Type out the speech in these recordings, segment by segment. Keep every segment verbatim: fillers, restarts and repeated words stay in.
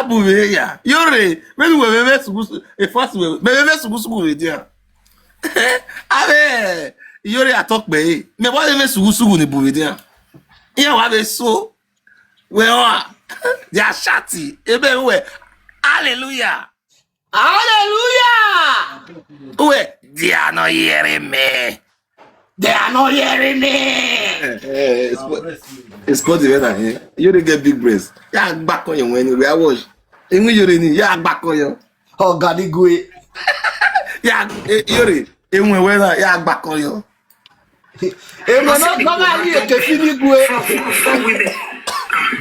Bu vbe ya. Yore, vbene uwẹ vbe vbe sugu, e fast wẹ, mẹ vbe vbe sugu sugu vbe dia. Avbe, yore atọ kpẹ e. Mẹ wa vbe vbe sugu sugu ni bu vbe dia. Iran wa vbe so. Wẹ ọa. Ya shati. Ebe wẹ. Hallelujah. Hallelujah! Uwẹ, they are not hearing me. They are not hearing me. Eh, eh, it's, it's God in heaven. You dey get big brains. Ya gba kọyọ wọn ni, we are watch. Emi yore ni, ya gba kọyọ. Ọganigue. Ya, eh, yore, ewẹn wẹ na, ya gba kọyọ. Emọ na gba gha yi eke fi ni gue. Four, four, four women. Ah,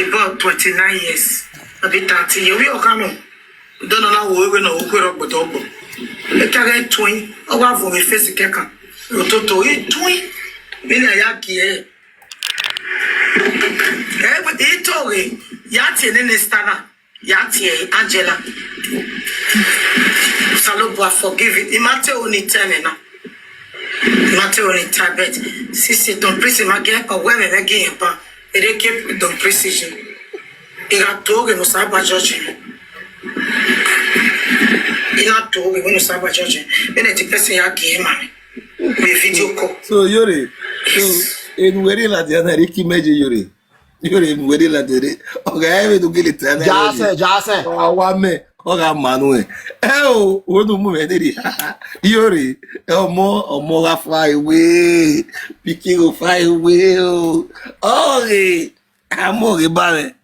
about twenty-nine years. Abi thirty years. We all come on. Dọna na wo ewe na okwe rọ gbọdọ gbọ. Eka ghe twin, ọ wa vọ vbe face kẹkan. Ototo, e twin. Vbene a ya gie. Eh, but e to ghe, ya tie nene star na. Ya tie Angela. Osanobua forgive. I ma te oni ten na. I ma te oni ten, but sisi Don Prince ma gie, ọ wẹ mẹ vbe gie yẹn ban. Ere ke Don Prince je. I gha to ghe ne Osanobua judge mẹ. I na to ghe ne Osanobua judge mẹ. Vbene the person ya gie ma mẹ. Vbe video call. So, yore. So, enu wẹ rre ladian na, Ricky Meje yore. Yore, mu wẹ de la dede. Ọ gha ẹmwẹ ne u gele ta na. Jasẹ, jasẹ. Ọ wa mẹ, ọ gha ma nuẹn. Ẹ o, wo ne u mu mwẹ dede. Yore, ọmọ, ọmọ gha fa ewe. Pikin gho fa ewe o. Ọghe, amọ ghe ba mwẹ.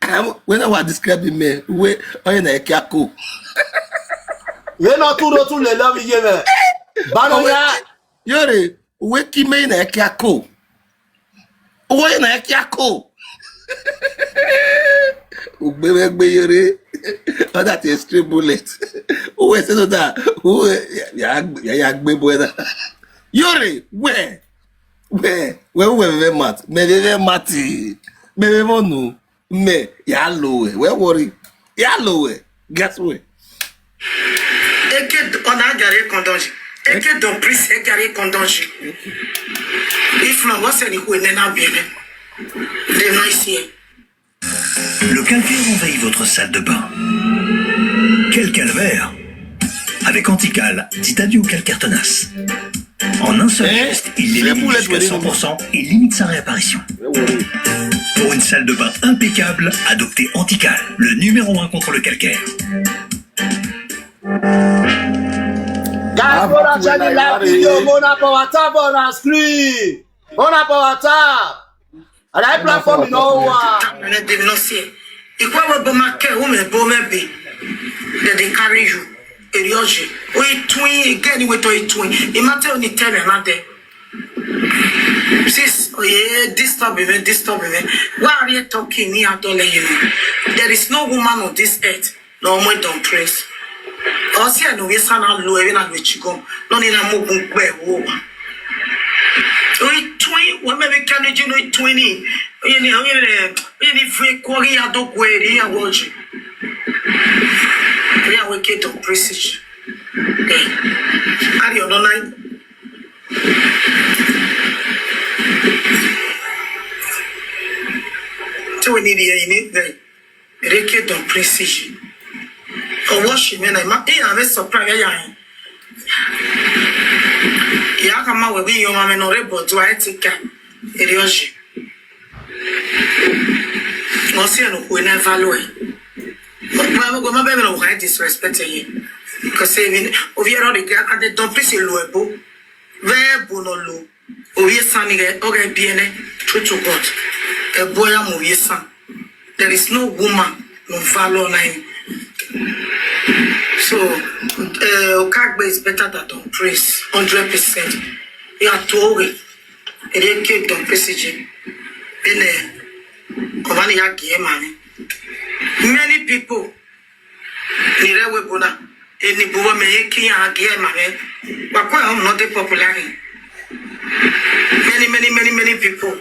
Amọ, wẹ na wa describe mẹ, wẹ, ọ ye na ẹkia ko. Vbene ọ tu do tu lele ọvbe iye mwẹ. Ba nọ ya. Yore, uwẹ ki mẹ na ẹkia ko. Uwẹ na ẹkia ko. Ugbe mwẹ gbe yore. Ọ da te stray bullet. Uwẹ sẹ nọ da. Uwẹ ya, ya, ya gbe bu ẹna. Yore, wẹ, wẹ, wẹ, wẹ vẹ mat. Mẹ vẹ vẹ mat. Mẹ vẹ vọ nu. Mẹ ya lo wẹ. Wẹ worry. Ya lo wẹ. Guess wẹ. Eke ọna gari kọndọn yi. Eke Don Prince e gari kọndọn yi. If not, what's any who nena biene? They no isi. Le calcaire envahit votre salle de bain. Quel calvaire ! Avec Antical, dites adieu aux calcaires tenaces. En un seul geste, il élimine jusqu'à cent pour cent et limite sa réapparition. Pour une salle de bain impeccable, adoptez Antical, le numéro un contre le calcaire. Guys, go down, check the live video. Mona Power Tap on our screen. Mona Power Tap. And that platform, you know what? Mene de no se. Ikwa we bo ma ke, who me bo me be. Then they carry you. Erioji. We twin again, we to twin. Imate oni tell me, mate. Sis, oh yeah, disturb me, disturb me. Why are you talking? Me, I don't let you know. There is no woman on this earth. No more Don Prince. Ọ si ẹre ne ovbi esan na lo ẹre na lo chewing gum. Nọ ni na mu ogun gbe ẹvbo owa. Oi twin, wẹ mẹ vbe ka ne ji ne oi twin ni. Oye ni, oye ni, oye ni vun ekuọ ghi ya do gue eri ya wọ ji. Eri ya wẹ ke Don Prince ji. Eh, a rhie ọnọ na. Te wẹ ni rhie ẹre ni, eh. Ere ke Don Prince yi. Ọwọ shi mwẹ na, ima, iran vbe surprise ya hin. Ya khama wẹ vbe iye ọmwa mwẹ ne ọ rre bọdu a ẹtin ka, erriọ yi. Ọ si ẹre ne okhuo na value ẹe. Okpẹn vbe ma bẹghe ne ọ kha disrespect ẹre. Because even ovbi ẹre ọ rre ga, and Don Prince lo ẹbo. Vbe ẹbo ne ọ lo. Ovbi esan ni ghẹ, ọ ghẹ biẹ nẹ, true to God. Ẹbo ya mu ovbi esan. There is no woman ne ọ value ọna ẹre. So, eh, Okagbe is better than Don Prince, hundred percent. Ya to ghe, ere ke Don Prince je. Ene, ọmwa ni ya gie ma ni. Many people ni rre ẹvbo ebo na, eni bu vbe mẹ ye ke iran gie ma mwẹ. Wa kue home not dey popular ni. Many, many, many, many people.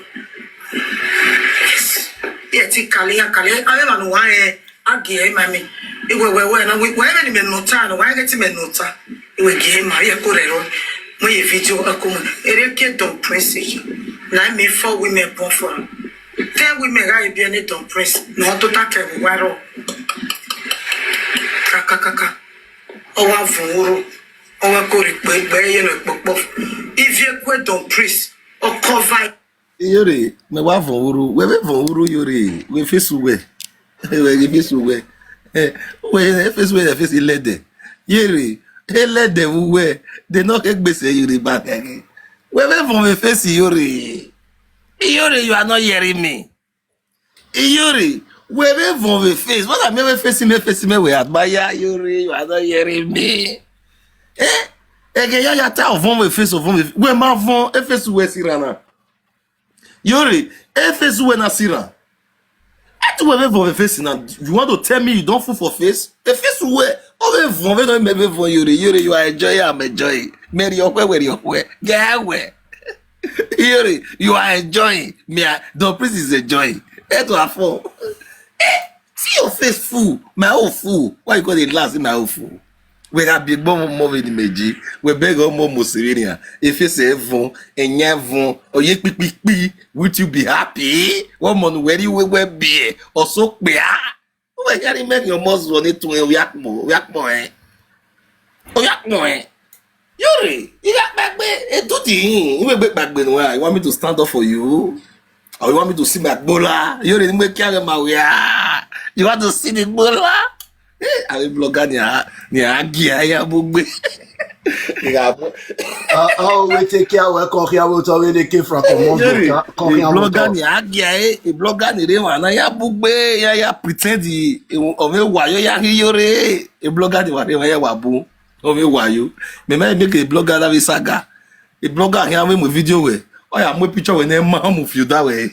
Yes. Ye ti kale, ya kale. Avbe emwa ne uwa rẹn, a gie ma mwẹ. Iwẹ wẹ wẹ na, wẹ, wẹ vbene imẹ nọ ota na, wa ghẹ te imẹ nọ ota. Iwẹ gie ma, ye ko rre ẹro. Mu ye video ẹko mu. Ere ke Don Prince yi. Na mi four women born for am. Te wẹ imẹ gha ye biẹ ne Don Prince ne ọ tota kẹ vbe uwa rrọọ. Kakakaka. Ọ wa vọn uro. Ọ wa kori kpe gbe ye nọ kpokpo. Ivie gue Don Prince. Ọ cover. Iyore, mẹ wa vọn uro. Wẹ vbe vọn uro, Iyore, wẹ face uwẹ. Wẹ ghi face uwẹ. Eh, wẹ face uwẹ, face ẹlẹdẹ. Iyore, ẹlẹdẹ vbe uwẹ. De nọ kegbe sẹ Iyore ba khẹke. Wẹ vbe vọn vbe face Iyore. Iyore, you are not hearing me. Iyore, wẹ vbe vọn vbe face. What I mean vbe face mẹ, face mẹ wẹ admire. Iyore, you are not hearing me. Eh? Ẹghẹ ya ya ta ọvọn vbe face, ọvọn vbe, wẹ ma vọn e face uwẹ si rran na. Iyore, e face uwẹ na si rran. Ẹ te wẹ vbe vọn vbe face na. You want to tell me you don't full for face? E face uwẹ, ọ vbe vọn vbe nọ, mẹ vbe vọn Iyore. Iyore, you are enjoying, I'm enjoying. Mẹ rhie ọkhuẹ, wẹ rhie ọkhuẹ. Gẹ wẹ. Iyore, you are enjoying. Me, I, Don Prince is enjoying. Ẹ to afọ. Eh, see your face full. My own full. Why you call it last in my own full? Wẹ gha biẹ egbe ọmọ vbene imẹ je, wẹ bẹghe ọmọ mose vberrian, efese ẹvọn, ẹyan ẹvọn, ọ ye kpikpikpi, would you be happy? Wẹ ọmọ ne uwẹ rhie uwu wẹ biẹ, ọ so kpia. Wẹ khian rhie imẹ khian ọmọ zuọ ne etuẹn, ovbi akpọ, ovbi akpọ ẹn. Ovbi akpọ ẹn. Iyore, I gha kpaegbe, e do the thing. I wegbe kpaegbe ne uwa, you want me to stand up for you? Or you want me to see my gbola? Iyore, ne I mu ekia mwẹ ma wia. You want to see the gbola? Eh, avbe blogger ni a, ni a gie a ya bu gbe. I gha bu. Ọ, ọ, wẹ te kia wẹ kọ khian vbe otọ vbe ne ke Frank Omondo Iyore, ka, kọ the khian vbe blogger otọ. Ni a gie a, the blogger ni rre emwa na ya bu gbe, ya, ya pretend the, ọ vbe wa yo ya ghi Iyore. The blogger ni wa rre emwa ya wa bu. Ọ vbe wa yo. Mẹ ma make a blogger da vbe saga. A blogger khian vbe mu video wẹ. Ọ ya mu picture wẹ ne ma mu fi da wẹ.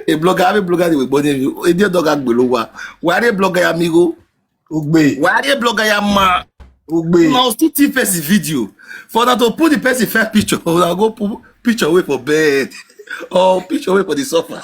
A blogger, avbe blogger ni wẹ gbọ ni, ediẹ dọ gha gbele owa. Wa rhie blogger ya mi igho. Ugbe. Wa rhie blogger ya ma. Ugbe. Now still thief person video. For una to put the person first picture, una go put picture wey for bed. Or picture wey for the sofa.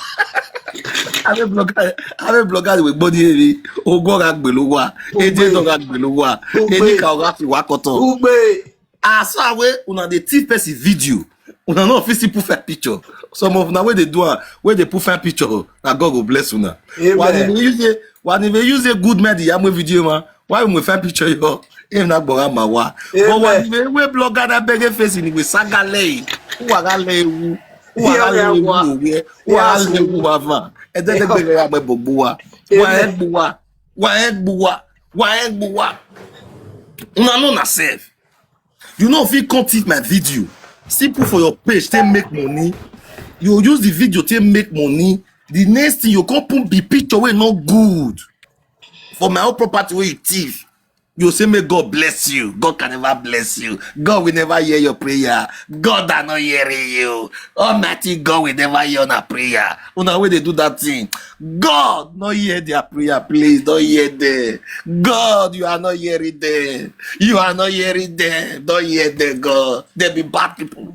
Avbe blogger, avbe blogger ni wẹ gbọ ni, owa gha gbele owa. Ugbe. Ediẹ dọ gha gbele owa. Ugbe. Enikaro gha fi wa kọtọ. Ugbe. As far wẹ una dey thief person video, una no fit still put fake picture. Some of una wey dey do am, wey dey put fake picture, na God go bless una. Amen. Wa ni vbe use, wa ni vbe use good mind ya mu video ma. Wa mu fake picture yo, if na gbọgha ma wa. But wa ni vbe we blogger na bẹghe face ni wẹ saga lẹ. Uwa gha lẹ ewu. Uwa gha lẹ ewu owiẹ. Uwa gha lẹ ewu wa van. Ẹdẹdẹgbẹ gha gbe gbogbo wa. Wa ẹ gbu wa. Wa ẹ gbu wa. Wa ẹ gbu wa. Una know na self. You no fit come thief my video. Still put for your page, take make money. You use the video, take make money. The next thing, you come put the picture wey no good for my own property wey you thief. You say, "May God bless you." God can never bless you. God will never hear your prayer. God are not hearing you. Almighty God will never hear una prayer. Una wey dey do that thing, God no hear their prayer, please, don't hear them. God, you are not hearing them. You are not hearing them. Don't hear them, God. They be bad people.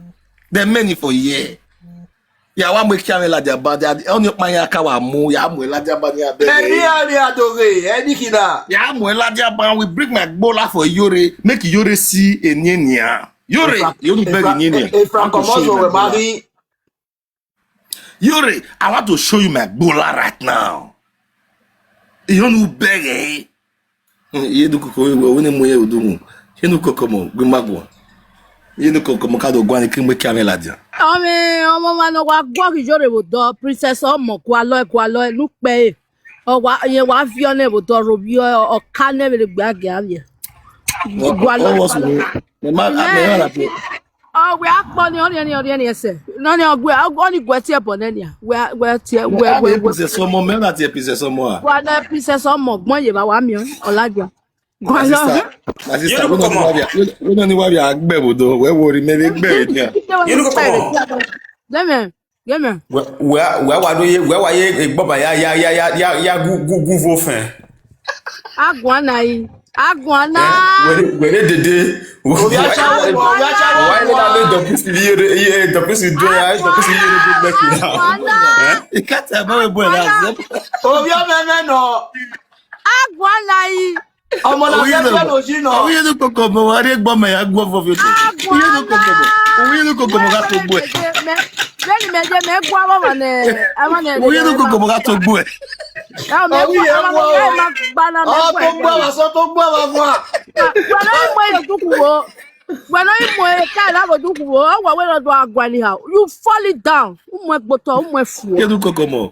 They many for here. Ya wa mu ekia mwẹ ladian ba, ọni ọkpa ya ka wa mu, ya mu ladian ba ni abẹ. Ẹni a ni a do ghe, ẹni kina. Ya mu ladian ba, we bring my gbola for Iyore, make Iyore see eni enia. Iyore, Efra-, you only beg Efra-, eni enia. Efra-, I want to show you my gbola. Iyore, I want to show you my gbola right now. You only beg, eh? Hmm, iye ne ukoko wẹ, wẹ ne mu ye udu mu. Iye ne ukoko mọ, gbe ma guan. Iye ne ukoko mọ ka do guan ni ke mu ekia mwẹ ladian. Ọmọ, ọmọ ọmwa ne ọ wa guọghọ Iyore vbe odọ, Princess Ọmọ, gualọ, gualọ, ne ukpẹ ẹre. Ọ wa, irẹn wa viọ nẹ vbe odọ, rhovbiẹ, ọ ka nẹ vbene egbe a gia vbiẹ. Gualọ, gualọ. Mẹ ma, mẹ ma na pe. Ọ wẹ akpọ ni, ọ riẹn, ọ riẹn ẹsẹ. Nọ ni ọ guẹ, ọ ni guẹ tie ẹbọ nẹ nia. Wẹ, wẹ tie, wẹ, wẹ, wẹ. Princess Ọmọ, mẹ na tie Princess Ọmọ a. Wa nẹ Princess Ọmọ, gbọn ye vba wa miẹn, ọ ladian. My sister, my sister, we no ni wa via, we no ni wa via gbẹ vbe odọ, wẹ worry, mẹ vbe gbẹ vbe nia. You look, come on. Dẹmẹ, dẹmẹ. Wẹ, wẹ, wẹ wa do ye, wẹ wa ye egbọba ya, ya, ya gu, gu, gu vo fẹn. Aguan na yi, aguan na. Eh, wẹ, wẹ dede. Ovbi acha wẹ, ovbi acha wẹ. Why you not make the pussy here, eh, the pussy do, eh, the pussy here do make you now? Aguan na. Eh? You can't tell me, boy, that's it. Ovbi ọmọ ẹmwẹ nọ. Aguan na yi. Ọmọ na fẹ fẹ lo ji nọ. Owiye nu koko mọ, wa rhie egbe ọmọ ya guọ vọ vbe. Owiye nu koko mọ. Owiye nu koko mọ ka to gbe. Vbene imẹ ye, mẹ gu avbe ọmwa ne, avbe ọmwa ne Uwu ye ne ukoko ma gha to gbuẹ. Ẹ, mẹ gu avbe ọmwa ne ma gba na mẹ gu. Ọ to gbuẹ vbe asọn, to gbuẹ vbe avan. Wẹ ne I mu ẹre ye odukhu vbo. Wẹ ne I mu ẹre ka ẹre vbe odukhu vbo. Ọ wa wẹ ne ọ do a gua anyhow. You fall it down. U mu ẹgbe otọ, u mu ẹfuọ. Ye ne ukoko mọ.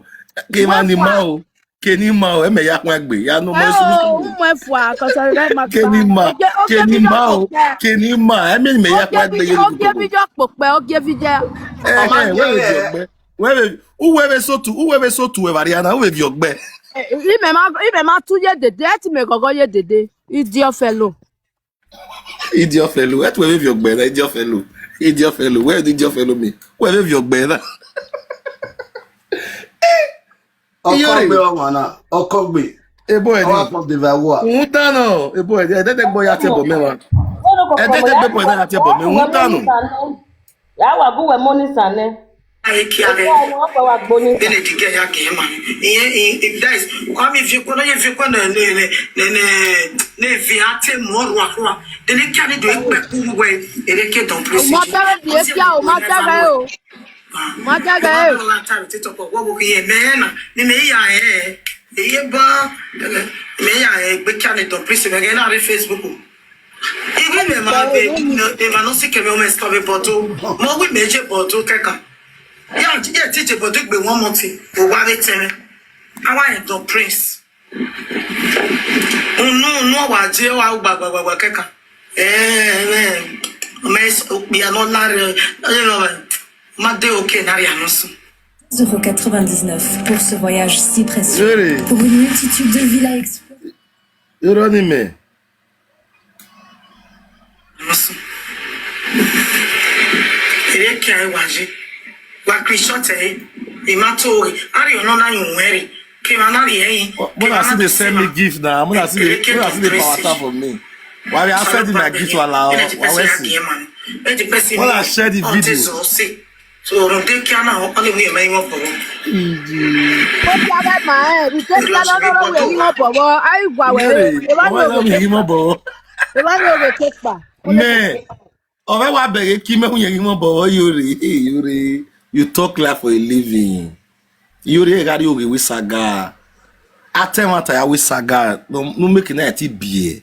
Ke emwa ni ma o. Ke ni ma o, ẹmẹ ya khuan egbe, ya ne ọmọ esu. Ẹ o, u mu ẹfuọ, cause I like my. Ke ni ma, ke ni ma o, ke ni ma, ẹmẹ ni mẹ ya khuan egbe ye. Ogie video kpokpẹ, ogie video. Ẹhẹn, wẹ vbe viọ gbẹ. Wẹ vbe, uwẹ vbe sotu, uwẹ vbe sotu, wẹ vbe rria na, u vbe viọ gbẹ. Imẹ ma, imẹ ma tu ye dede, ẹ ti mẹ ghọghọ ye dede. Idiot fellow. Idiot fellow. Ẹ tu wẹ vbe viọ gbẹ na, idiot fellow. Idiot fellow. Where the idiot fellow me? Wẹ vbe viọ gbẹ na. Ọkọgbe ọmwa na, ọkọgbe. Ebo ẹni. Ọkọgbe va wa. Uhun ta nọ, ebo ẹni. Ẹdẹdẹgbọ ya tiẹbọ mẹ wa. Ẹdẹdẹgbọ ya tiẹbọ mẹ, uhun ta nọ. Ya wa gu wẹ money sane. Aye kia ghe. Eke ọmọ ọkpa wa gbo ni. Bene di gẹ ya gẹ ma. Iye, i, i, guys, wa mi vi kwe, na ye vi kwe ne, ne, ne, ne, ne, ne vi a te mu rua rua. Dene kia ni do ekpe ku we, ere ke don praise. Ma tẹrẹ di ekia o, ma tẹrẹ o. Ma tẹrẹ o. Ma tẹrẹ ti tọkọ, wo wo ye mẹ na, ni mẹ ya ẹ. Iye ba, mẹ ya ẹ, gbe kia ni don praise, mẹ gẹ na re Facebook o. Even me ma be, me ma no si keme o me stop e bottle. Mo wi me je bottle kẹkan. Ya, ya ti je bottle gbe one month. O wa be tẹmẹ. Awa e don praise. Unu, unu wa je wa gba gba gba gba kẹkan. Eh, eh. Me so, we are not large. You know, ma de okay na ri anusu. Euros quatre-vingt-dix-neuf pour ce voyage si précieux. Really? Pour une multitude de villas à explorer. Irọ́ ni mẹ. Ere kia wa je. Wa screenshot ẹ. I ma to re. Ari ọnọ na yin wẹn re. Ke ma na ri ẹyin. Mother still dey send me gift now. Mother still dey, mother still dey power tap for me. Why I send my gift to allow? Why we see? Mother share the video. So rhunmwuda ekia na, ọ kpọnọ emwi ẹmwẹ i mwẹ obọ vbọ. Ko dia ghẹ ma rẹn, rhunmwuda ekia na nọ rre uwẹ i mwẹ obọ vbọ, a i gua wẹ. Evba ni ovbe ke kpa. Mẹ, ọ vbe wa bẹghe ke imẹ hu yẹn ghi mwẹ obọ vbọ, Iyore, Iyore, you talk life for a living. Iyore gha rrie oghe wẹ saga. A ta ẹmwata ya wẹ saga, ne u make na ti biẹ.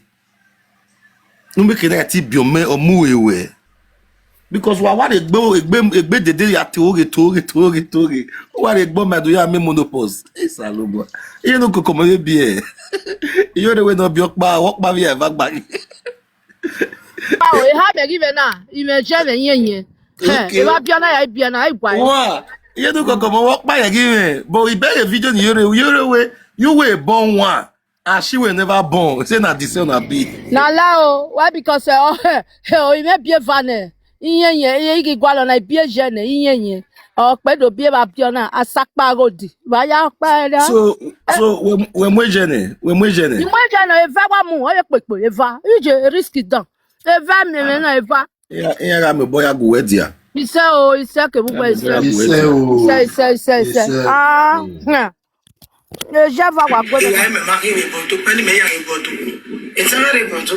Ne u make na ti biẹ ọmọ, ọmọ uwẹ. Because wa wa rhie egbe, egbe, egbe dede ya te oghe, te oghe, te oghe, te oghe. Wa rhie egbe ọmọ do ya miẹn menopause. Esalobua. Iye ne ukoko mọ vbe biẹ. Iyore wẹ ne ọ biẹ ọkpa, ọkpa vbe ya eva gba. Ao, eha mẹ ghi vbe na, imẹ je mwẹ yẹnyẹn. Hẹ, evba biẹ na ya biẹ na, a i gua. Wa, iye ne ukoko mọ vbe ọkpa ya ghi mwẹ. But I bẹghe video ni Iyore, Iyore wẹ, you were born one. And she will never born. Say na the same na be. Na la o, why? Because, eh, oh, eh, oh, imẹ biẹ eva nẹ, iyẹnyẹn, iye i ghi gualọ na, ibiẹ yẹ nẹ, iyẹnyẹn. Ọ kpẹ do biẹ evba biẹ na, asakpa ghodi. Wa ya kpa ẹre. So, so wẹ, wẹ mu eje nẹ, wẹ mu eje nẹ. I mu eje nẹ, eva wa mu, ọ ye kpekpe, eva. Ije risk dan. Eva mẹ mẹ na, eva. Iran, iran gha mẹ obọ ya gu wẹ dia. Isẹ o, isẹ kevbe ugbẹ isẹ. Isẹ o. Isẹ, isẹ, isẹ, isẹ. Isẹ. Ah, hmm. Eje eva wa gue. Iya, mẹ ma ghi rre bọdọ, pẹni mẹ ya rre bọdọ. Etẹn mẹ rre bọdọ.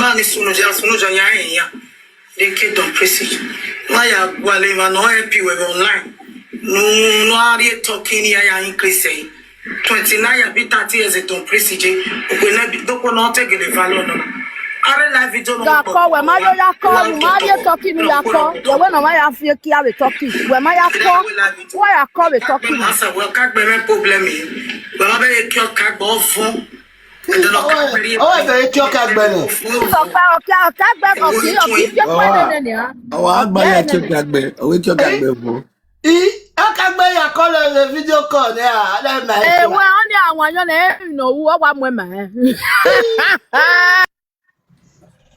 Ma ni sunu dia, sunu dia ya rẹn ya. They kid on prison. Wa ya gualọ emwa ne ọ help you online. Nu, nu a rhie talking ya ya increase ẹre. Twenty-nine years, be thirty years, e don praise je. Okpe ne bi dokpo ne ọ te gele value nọ. Are live video nọ. Ya kọ, wẹ ma yo ya kọ, u ma rhie talking nu ya kọ. Wẹ wẹ ne ọ ma ya fi ekia vbe talking. Wẹ ma ya kọ. Wa ya kọ vbe talking. Masa, wẹ ka gbe mwẹ problem yi. Wẹ ma bẹghe ekia ka gbe ọvọn. Ọ wẹ bẹghe ekia ka gbe nẹ. Sọkpa, ọkia, ọkia gbe, ọkia, ọkia gbe nene nia. Ọ wa gba ya ekia ka gbe, ọ wẹ ekia ka gbe vọn. I, a ka gbe ya call vbe video call nẹ, a, a lẹ ma. Eh, wẹ, ọ ni awan yọ nẹ, ẹ nọ ru, ọ wa mu ẹma ẹ.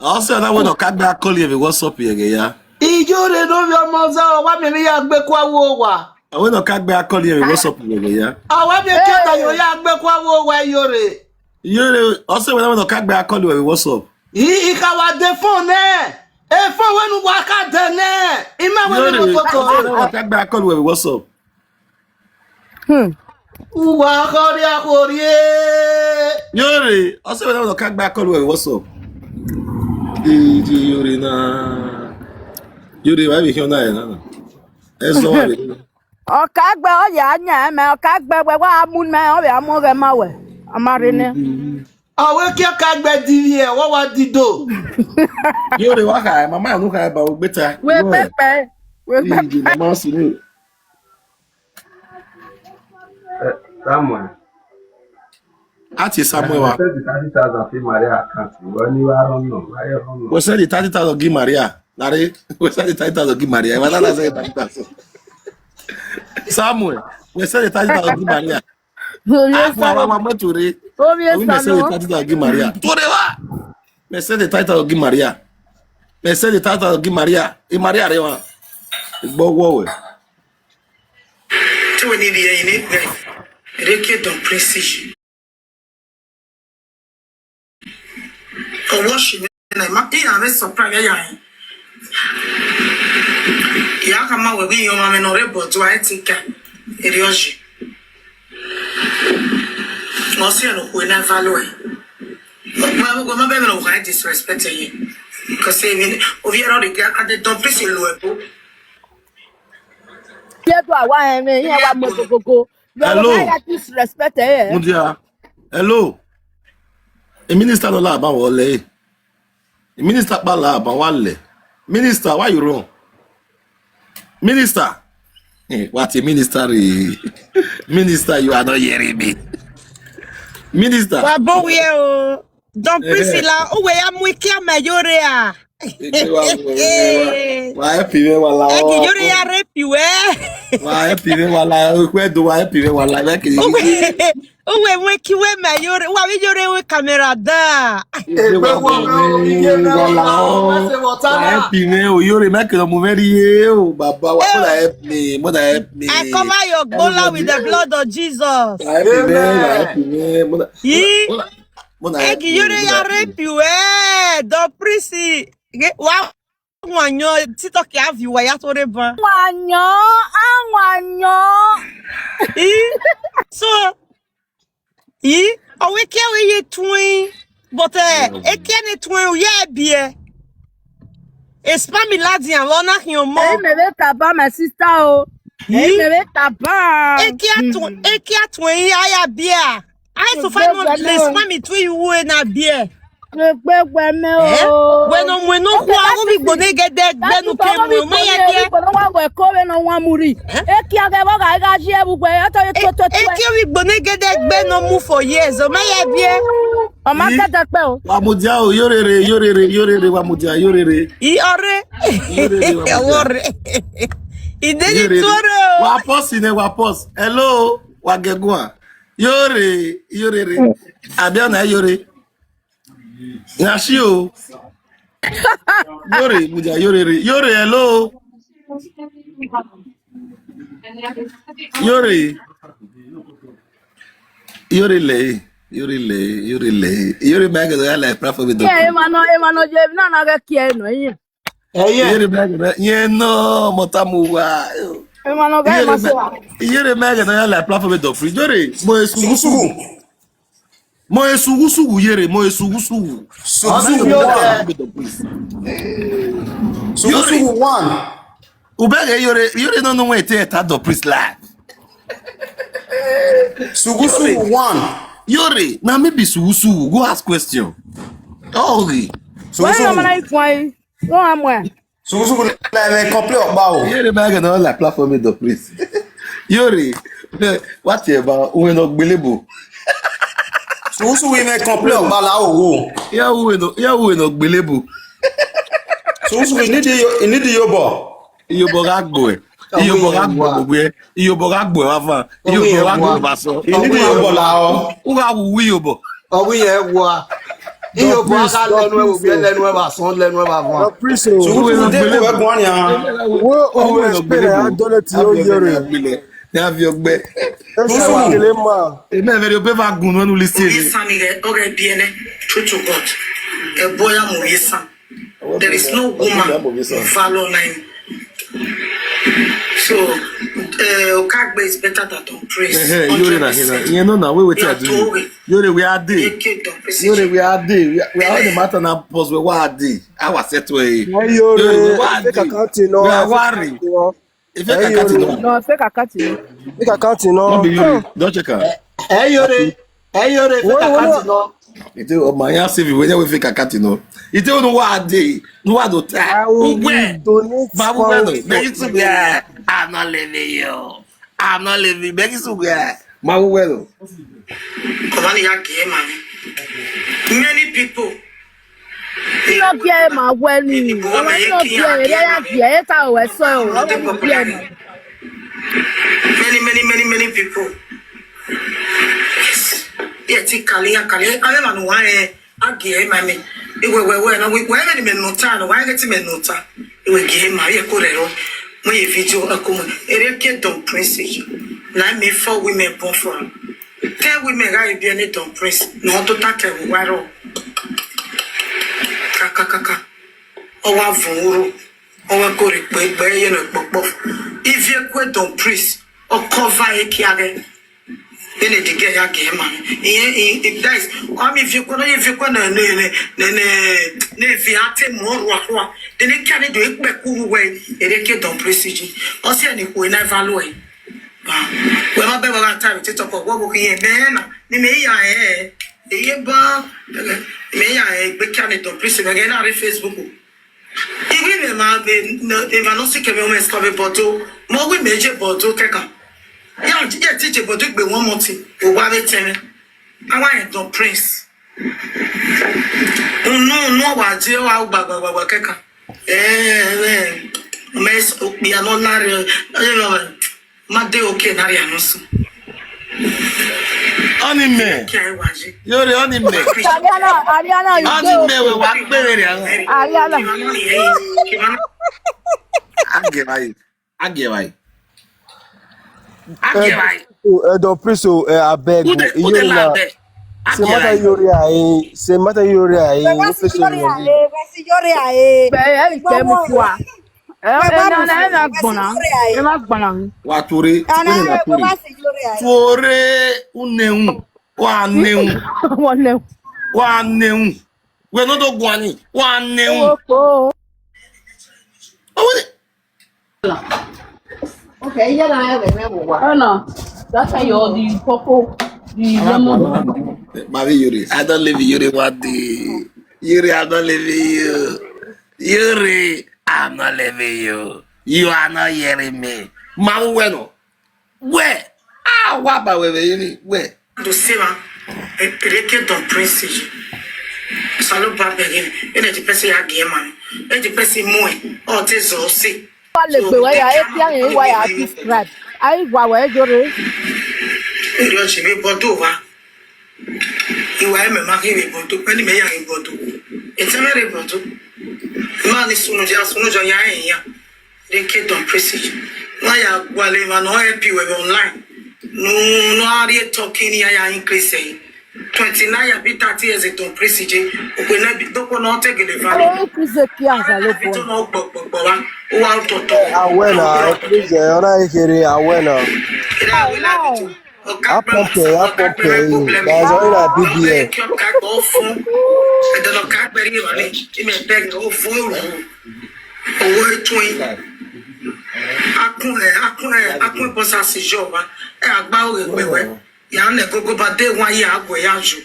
Ọ sẹ na wẹ ne ọ ka gbe a call vbe WhatsApp yẹ ghe ya. Iyore ne ovbi ọmọ zẹ, ọ wa miẹn vbe ya gbe kua wo owa. Ọ wẹ ne ọ ka gbe a call vbe WhatsApp yẹ ghe ya. Ọ wa miẹn ke na yo ya gbe kua wo owa Iyore. Iyore, ọ sẹ wẹ na wẹ ne ọ ka gbe a call vbe WhatsApp. I, I ka wa de phone nẹ. E phone wẹ ne uwa ka dẹ nẹ, I ma wẹ ne Iyore, ọ sẹ wẹ na wẹ ne ọ ka gbe a call vbe WhatsApp. Hmm. Uwa khọrhie akhorhie. Iyore, ọ sẹ wẹ na wẹ ne ọ ka gbe a call vbe WhatsApp. Iyore na. Iyore, wa vbe khian na ẹ na na. Ẹzọ wa rre. Ọkaegbe ọ ya yan mẹ, ọkaegbe wẹ wa mu mẹ, ọ vbe a mu ọghẹ ma wẹ. A ma rre nẹ. Ọ wẹ ke ọkaegbe di vbiẹ, wa wa di do. Iyore wa kha, mama nu kha ba ogbe ta. Wẹ pẹpẹ, wẹ pẹpẹ. Iji mama si ni. Eh, Samuel. A tie Samuel wa. Send the thirty thousand to Maria account. Wẹ ni wa run nọ, wa ye run nọ. We send the thirty thousand give Maria. Nare, we send the thirty thousand give Maria. Wa na send thirty thousand. Samuel, we send the thirty thousand give Maria. Ovie Afua wa Samuel. Wa mẹ to re. Ovie We mẹ send the Samuel. Thirty thousand give Maria. To re wa. Mẹ send the thirty thousand give Maria. Mẹ send the thirty thousand give Maria. E Maria rre wa. Igbo wo we. Te wẹ ni rhie ẹre ne rhie. Rhie ke Don Prince yi. Ọwọ shi nẹ ma, iran vbe surprise ya rẹn. Ya khama wẹ vbe iran ọmwa mwẹ ne ọ rre bọdu a ẹtin ka erriọ yi. Ọ si ẹn okhuo ne a value ẹre. Wẹ, wẹ ma bẹghe ne ọ gha disrespect ẹre. Because even ovbi ẹre ọ rre, a dẹ Don Prince lu ẹbo. Ye do a wa hẹn mwẹ, iran wa mu ẹgogogo. Hello. Disrespect ẹre. Mudia. Hello. A minister no la ba wọ lẹ. A minister kpa la ba wa lẹ. Minister, why you run? Minister. Eh, what a minister, eh? Minister, you are not hearing me. Minister. Wa bo wiẹ o. Don Priscilla, uwẹ ya mu ikia mẹ ye ore a? Egbe wa, wa, wa, wa help mwẹ wa la. Ẹ ghi ye ore ya rape wẹ. Wa help mwẹ wa la. Okhuo do wa help mwẹ wa la. Vẹ kiri. Uwẹ, uwẹ mu ikia mẹ ye ore. Wa vbe ye ore wẹ camera da. Egbe wa, wa, wa la o. Wa help mwẹ o, ye ore mẹ kere mu mwẹ rhie o, baba wa, mother help me, mother help me. I cover your gbola with the blood of Jesus. Wa help mwẹ, wa help mwẹ, mother. Yi. Ẹ ghi ye ore ya rape wẹ, Don Prince, wa wan yọ TikTok ya view wa ya to re ban. Wan yọ, a wan yọ. I, so, i, ọ wẹ ke wẹ ye tuẹn, but, eh, e ke ne tuẹn, u ye biẹ. E spam ladian vbe ọ na khian ọmọ. Ẹ mẹ vbe taba, my sister o. Ẹ mẹ vbe taba. E ke a tuẹn, e ke a tuẹn, i a ya biẹ a. Ai, so far no place, mami, tu iwu na biẹ. Egbe gbe mẹ o. Wẹ nọ mu eno khua, ọ vbe igbo ne gẹdẹ gbe nu ke mu, ọ ma ya biẹ. Igbo ne wa wẹ ko vbe nọ wa mu rri. Ekia ghẹ vbe ọ gha gha ye vbe ugbẹ, ọ tọ ye to to to. Ekia vbe igbo ne gẹdẹ gbe nọ mu for years, ọ ma ya biẹ. Ọ ma gẹdẹ kpẹ o. Wa mudia o, ye ore rre, ye ore rre, ye ore rre, wa mudia, ye ore rre. I ọre. Ye ore rre, wa mudia. Ọre. I deni tuorre o. Wa pause nẹ, wa pause. Hello, wa gẹ guan. Ye ore, ye ore rre. Abia na ye ore. Na shi o. Ye ore, mudia, ye ore rre. Ye ore, hello. Ye ore. Ye ore lẹ, ye ore lẹ, ye ore lẹ. Ye ore ma gẹdẹ ya la platform do. Yeah, emwa nọ, emwa nọ ye na na ghe kie nọ, yeah. Ẹyẹ. Ye ore ma gẹdẹ, ye nọ, mọta mu wa. Emwa nọ ga ma so. Ye ore ma gẹdẹ ya la platform do free. Ye ore, mo esu. Sughu sughu. Mo esu sughu sughu ye ore, mo esu sughu sughu. Sughu sughu one. Sughu sughu one. Ubẹghe ye ore, ye ore nọ nọ wẹ te ta Don Prince live. Sughu sughu one. Ye ore, na me be sughu sughu, go ask question. Oh, okay. Sughu sughu. Why am I fine? Go somewhere. Sughu sughu la ẹmwẹ complain ọkpa o. Ye ore ma ghe nọ la platform Don Prince. Ye ore, wa tie ba, uwẹ nọ gbelebo. Sughu sughu imẹ complain ọkpa la o wo. Ya uwẹ nọ, ya uwẹ nọ gbelebo. Sughu sughu, I need you, I need you, bo. Iyobọ gha gbo ẹ. Iyobọ gha gbo ẹ. Iyobọ gha gbo ẹ vava. Iyobọ gha gbo ẹ vava sọ. I need you, bo la o. U gha wu iyobọ. Ọ wẹ irẹn wa. Iyobọ a gha lẹnu ẹvbo biẹ, lẹnu ẹvbo asọn, lẹnu ẹvbo avọn. Don Prince o. Sughu sughu de ku ẹguan nian. Wo o expect a dọlẹ ti o ye ore. Ne a viọ gbẹ. Sughu sughu. Kele ma. Emẹ vbe rhie obọ eva gun nọ ne u listen. Ovbi Sam ighẹ, ọ ghẹ biẹ nẹ. True to God. Ẹbọ ya mu Ovbi Sam. There is no woman valor line. So, uh, Okagbe is better than Don Prince. Ehe, ye ore na hundred percent. Iye no na, wait, wait, I do. Ye ore, we are there. Eke Don Prince. Ye ore, we are there. We are, we are on the matter now, boss. We are there. Our set way. Ye ore, we are there. We are worried. Fake account nọ. No, fake account nọ. Fake account nọ. No be you. Don't check am. Ẹ Iyore, ẹ Iyore, fake account nọ. Ite o ma ya save we we fake account nọ. Ite o no wa de, no wa do ta. Uwe. Ma uwe no. Begi su we. I'm not leaving you. I'm not leaving. Begi su we. Ma uwe no. Ọmọ ni ya gie ma. Many people. Iyọ gie ma wẹ ni. Ọmọ iyọ gie, ere ya gie, eta o wẹ sọ o. Ọmọ ni gie ma. Many, many, many, many people. Yes. Yeah, ti kali ya kali. Ale ma no wa eh. A gie ma mi. Iwe we we no we we ni me nota no. Wa get me nota. Iwe gie ma ye ko re ro. Mo ye video a ko mo. Ere ke Don Prince. Na me four women born for. Ten women gha ye biẹ ne Don Prince, ne ọ tota kẹ vbe uwa rrọọ. Kakakaka. Ọ wa vọn uro, ọ wa kori kpe egbe ye ne kpọkpọ. Ivie kue Don Prince, ọ cover ẹre kiaghẹ. Vbene ẹdẹgẹ ya gie ma. Iye, i, i, guys, ọ mi ivie kue, ne ọ ye ivie kue ne, ne, ne, ne, ne, ne vi a te mu rua rua. De ne kia ne do ikpẹkuru wẹ, ere ke Don Prince ji. Ọ si ẹre ne ikhuo na eva lo ẹre. Wẹ ma bẹghe gha ta vbe TikTok, wẹ vbe khin mẹ na, ne imẹ ya rẹn, eye ba, imẹ ya rẹn egbe kia ne Don Prince, mẹ ghẹ na rre Facebook. Iwinna emwa vbe, emwa ne ọ sikẹ mwẹ, ọ mwẹ sẹ vbe bọdo, mẹ ọ wẹ imẹ je bọdo kẹkan. Ya, ya ti je bọdo gbe one month, owa vbe tẹn mwẹ. A wa rẹn Don Prince. Unu, unu ọ wa die, ọ wa ru gbagbagbagba kẹkan. Eh, eh, mẹ s-, okpia ne ọ na rre, eh, ma de oke na rria nọ sunu. Ọni mẹ. Ke a wa je. Iyore, ọni mẹ. Ariana, Ariana, you Ọni go. Mẹ wẹ wa kpere rẹ. Ariana. Ke ma nọ ni, eh, ke ma nọ. A gie vbe aye. A gie vbe aye. A gie vbe aye. Eh, Don Prince, eh, abeg, Ude, ude Iyore la na. Abeg. A gie vbe aye. Se mata Iyore aye, se mata Iyore aye, no face Iyore aye. Bẹ ẹ ri tẹ mu kua. Ẹ, ẹ, na, na, ẹ na gbọnna. Ẹ na gbọnna. Wa tuorre, tuorre na tuorre. Tuorre unẹhun. Wa nẹhun. Wa nẹhun. Wa nẹhun. Wẹ ne ọ do guan ni. Wa nẹhun. Oko. Ọwọ ni. Okay, yeah, na, yeah, na, yeah, na. Oh, no. That's why you're the purple, the lemon. Mami Iyore, I don't leave Iyore one day. Iyore, I don't leave you. Iyore, I'm not leaving you. You are not hearing me. Ma uwẹ nọ. Wẹ, a wa ba wẹ vbe eni, wẹ. Do see ma, e, ere ke Don Prince yi. Osanobua bẹghe, ene the person ya gie ma. E the person mu e, ọ te zọ si. Wa legbe wẹ ya, e bia rẹn, wa ya subscribe. Ai wa wẹ Iyore. Iri ọ chi vbe bọdo wa. Iwa ẹmwẹ ma khin vbe bọdo, ẹni mẹ ya ghi bọdo. Etẹn mwẹ rre bọdo. Ma ni sunu dia, sunu dia ya rẹn ya. Ere ke Don Prince. Wa ya gualọ emwa ne ọ help you vbe online. Nu, nu a rhie talking ya ya increase ẹre. Twenty-nine ya bi thirty years Don Prince je. Okpe na bi dokpo na ọ te gele value. Ẹ, increase kia Osanobua. Video na ọ gbọgbọgbọ wa. Uwa otọtọ. Awẹ na, increase, ọ na kere awẹ na. Ira awẹ na video. A pump ẹ, a pump ẹ, guys, ọ na B B L. Owó tún yín. Akún ẹ, akún ẹ, akún ẹ bọ́ sá sí yọ wa. Ẹ àgbá òye pé wẹ́. Ìyá nẹ gógó bá dé wá yé àgọ́ ẹ̀ yá jù.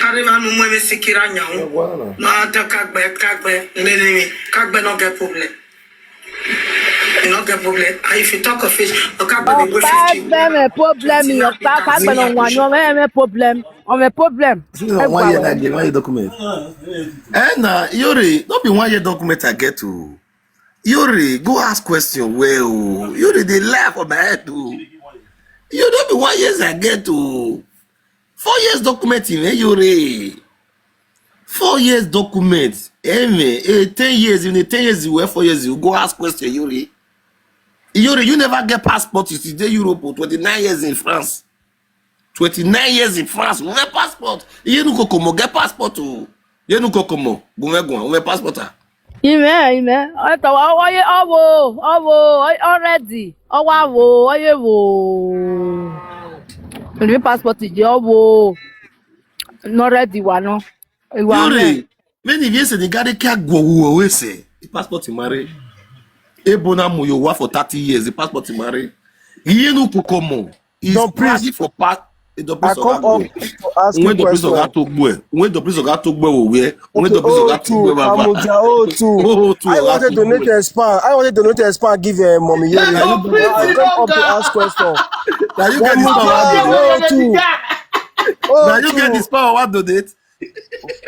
Kárí máa nu mú ẹ̀mí sí kíra yàn wọ́n. Máa dán kágbẹ́, kágbẹ́, nínú kágbẹ́ náà get problem. You no get problem. And if you talk of it, ọ̀ká gbẹ̀mí gbé fifty. Ọ̀ká gbẹ̀mí problem, ọ̀ká gbẹ̀mí ọ̀wọ̀n ni ọmọ ẹ̀mí problem, ọmọ problem. This is one year that they want your document. Eh, na, Iyore, no be one year document I get o. Iyore, go ask question well o. Iyore, dey lie for my head o. You no be one years I get o. Four years document in Iyore. Four years document. Amen. Eh, ten years, even ten years, you were four years, you go ask question, Iyore. Iyore, you never get passport, you still dey Europe o, twenty-nine years in France. Twenty-nine years in France, you get passport. You no go come get passport o. You no go come, go me go, me passport a. Ime, ime. Ọ tọ wa, ọ ye, ọ wo, ọ wo, ọ ready. Ọ wa wo, ọ ye wo. Eni passport je, ọ wo. Nọ ready wa nọ. Iwa Iyore, mẹ. Many years in the garden can go who always say. The passport in marry. Ebo na mu ye owa for thirty years, the passport ma rre. Iye ne u koko mọ is Don Priest, valid for pa-, eh, Don Priest, I come up to ask you question. Uwẹ Don Priest ọgha to gbuẹ. Uwẹ Don Priest ọgha to gbuẹ wo wẹ. Uwẹ Don Priest ọgha to gbuẹ baba. Amudia, oh, two. Oh, two. I want to donate a span. I want to donate a span, give, uh, mommy. Yeah, I come up to ask question. Now you get the span, oh, two. Now you get the span, I want donate.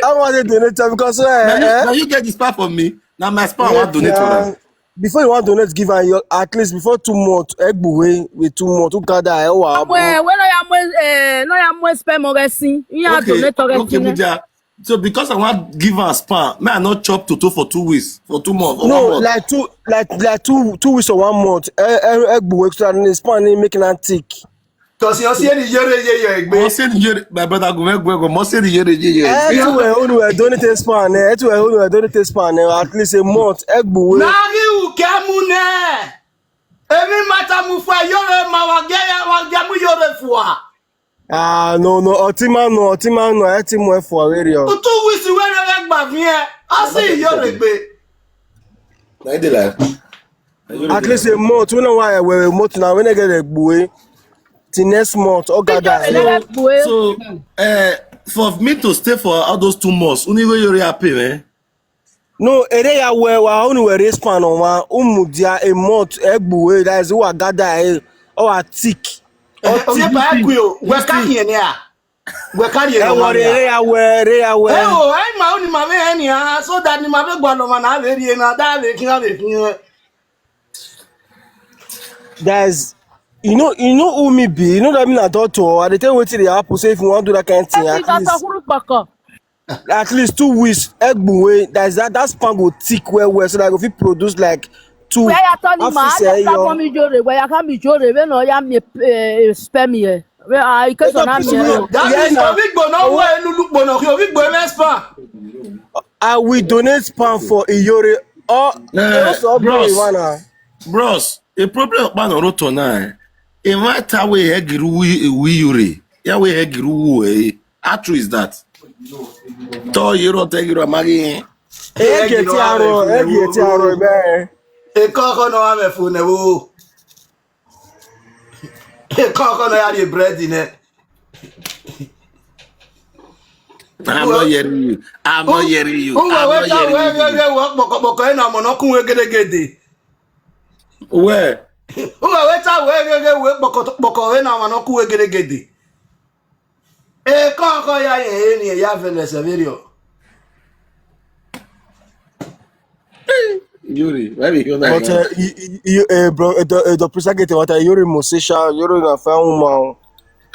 I want to donate am because, uh, now you, eh? Now you get the span for me. Now my span, I want donate to them. Before you want donate, give am your, at least before two months, egbuwe with two months, to gather, eh, wa. Wẹ, wẹ nọ ya mu, eh, nọ ya mu sperm ọghe sin. Iran donate ọghe sin. Okay, Mudia. So because I want give am sperm, may I not chop toto for two weeks, for two months, for one month? No, like two, like, like two, two weeks or one month. Eh, eh, egbuwe, so that the sperm need make am thick. Cause you see any yere ye ye egbe. Mo se ni yere, my brother, go, go, go. Mo se ni yere ye ye egbe. Eh, to we unu we donate sperm, eh, to we unu we donate sperm, eh, at least a month, egbuwe. Na ghi u ke mu nẹ. Emwi ma ta mu fua yore ma wa ge ya, wa ge mu yore fua. Ah, no, no, ọtima no, ọtima no, ẹ ti mu ẹ fua vberriọ. Two weeks wẹ rẹ gba viẹn, a si yore gbe. Na ide la. At least a month, we no wa we a month now, we no get egbuwe. Till next month, oh God, so, so, uh, for me to stay for all those two months, unu we yore happy, man. No, ere ya wẹ wa unu we raise pan on wa, u mudia a month, egbuwe, that is, wa gather, eh, our thick. Eh, thick. Onye ba ku yo, we ka kien ya. Wẹ ka rhie ẹ wọ rre, rre ya wẹ, rre ya wẹ. Ẹ o, ẹ ma unu ma vbe hẹ nian, so that ni ma vbe gualọ ọmwa na vbe rhie na, da vbe khian vbe khian. Guys, you know, you know who me be. You know that me na doctor. I dey tell you wetin dey happen. Say if you wan do that kind thing, at least, at least two weeks, egbuwe, that is that, that sperm go thick well well, so that I go fit produce like two. Wẹ ya tọ ni ma, half a ya cell, ka yo. Mọ mi yore, wẹ ya ka mi yore, vbene ọ ya miẹn, eh, sperm yẹ. Vbe, ah, ike sọ na miẹn. That means, ovigbo nọ wẹ lulu kpo nọ, ovigbo mwẹ sperm. I will donate sperm for Iyore. Oh, eh, also, bros, bros, a problem ọkpa nọ rre otọ na, eh. Emwa ta wẹ hẹ giri uwu, uwu Iyore. Ya wẹ hẹ giri uwu, eh. How true is that? Tọ yero, tọ yero, a ma ghi hẹn. Ẹ gie tie aro, ẹ gie tie aro, man. Ekọkọ nọ wa mwẹ fo nẹ vbo. Ekọkọ nọ ya rhie bread nẹ. I'm not hearing you. I'm not hearing you. Uwẹ wẹ ta wẹ gheghe wẹ kpọkọkpọkọ ena ọmọ nọ kun wẹ gedegede. Wẹ. Uwẹ wẹ ta wẹ gheghe wẹ kpọkọkpọkọ ena ọmọ nọ kun wẹ gedegede. Ekọkọ ya yẹn eni ya vẹlẹ ẹsẹ vberriọ. Yuri, why be you like that? But, uh, you, you, you, uh, bro, uh, the, uh, the precise get what I, Yuri Mosesha, Yuri na fa uma o.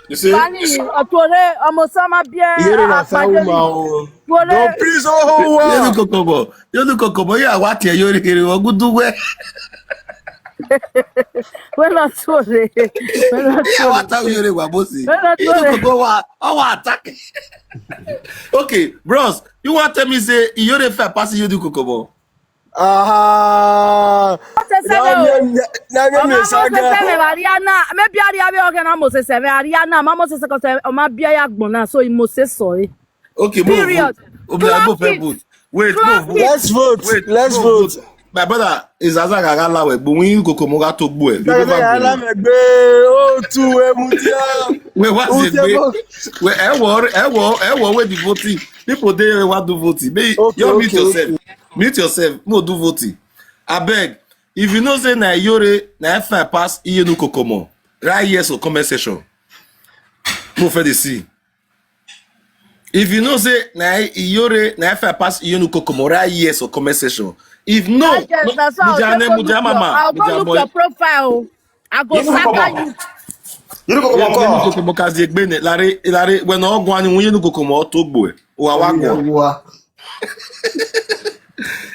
You see? Bani, ọtuore, ọmọ Sama biẹ, Yuri na fa uma o. Tuore. No, please, oh, oh, wow. Yuri Kokobo, Yuri Kokobo, yeah, what you, Yuri, Yuri, what good do we? Wẹ nọ tuore. Wẹ nọ tuore. Yeah, what are you, Yuri, what was it? Wẹ nọ tuore. Yuri Kokobo, wa, oh, wa attack. Okay, bros, you want tell me say Iyore fa pass Yuri Kokobo? Ah. Mose sẹvẹ o. Na mi, na mi, na mi, Mose sẹvẹ Ariana. Maybe Ariana be okay na Mose sẹvẹ Ariana. Ma Mose sẹvẹ, ọ ma bia ya gbọn na, so i Mose sọre. Okay, move. Period. Move. Wait, move. Let's vote. Let's vote. My brother, is Aza Gaga la we gbe win koko mo ga to gbo e. Gaga la we gbe, o tu e mu dia. We wa se gbe. We e wo, e wo, e wo we di voting. People dey we wa do voting. May you mute yourself. Mute yourself. No do voting. Abeg, if you know say na Iyore na e fine pass Iyenu Kokomo, write yes or comment section. Mo fe dey see. If you know say na Iyore na e fine pass Iyenu Kokomo, write yes or comment section. If no, Mujane, Mujamama, I'll go look your profile. I go saga you. Yenu Kokomo ko. Yenu Kokomo ka zi egbe ne, lare, lare, when no go ani Yenu Kokomo to gbo e. Wa wa go.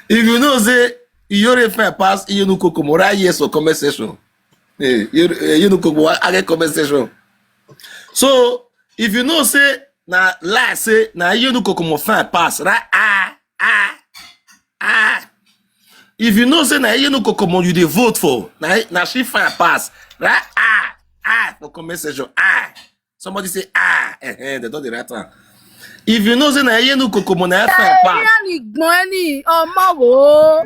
If you know say Iyore fine pass Iyenu Kokomo, write yes or comment section. Eh, Iyore, eh, Iyenu Kokomo, I get comment section. So, if you know say na lie, say na Iyenu Kokomo fine pass, write ah, ah, ah. If you know say na Iyenu Kokomo you dey vote for, na, na she fine pass, write ah, ah for comment section, ah. Somebody say, ah, eh, eh, they don dey write am. If you know say na Iyenu Kokomo na e fine pass. Iran igbọn ẹni, ọmọ wo.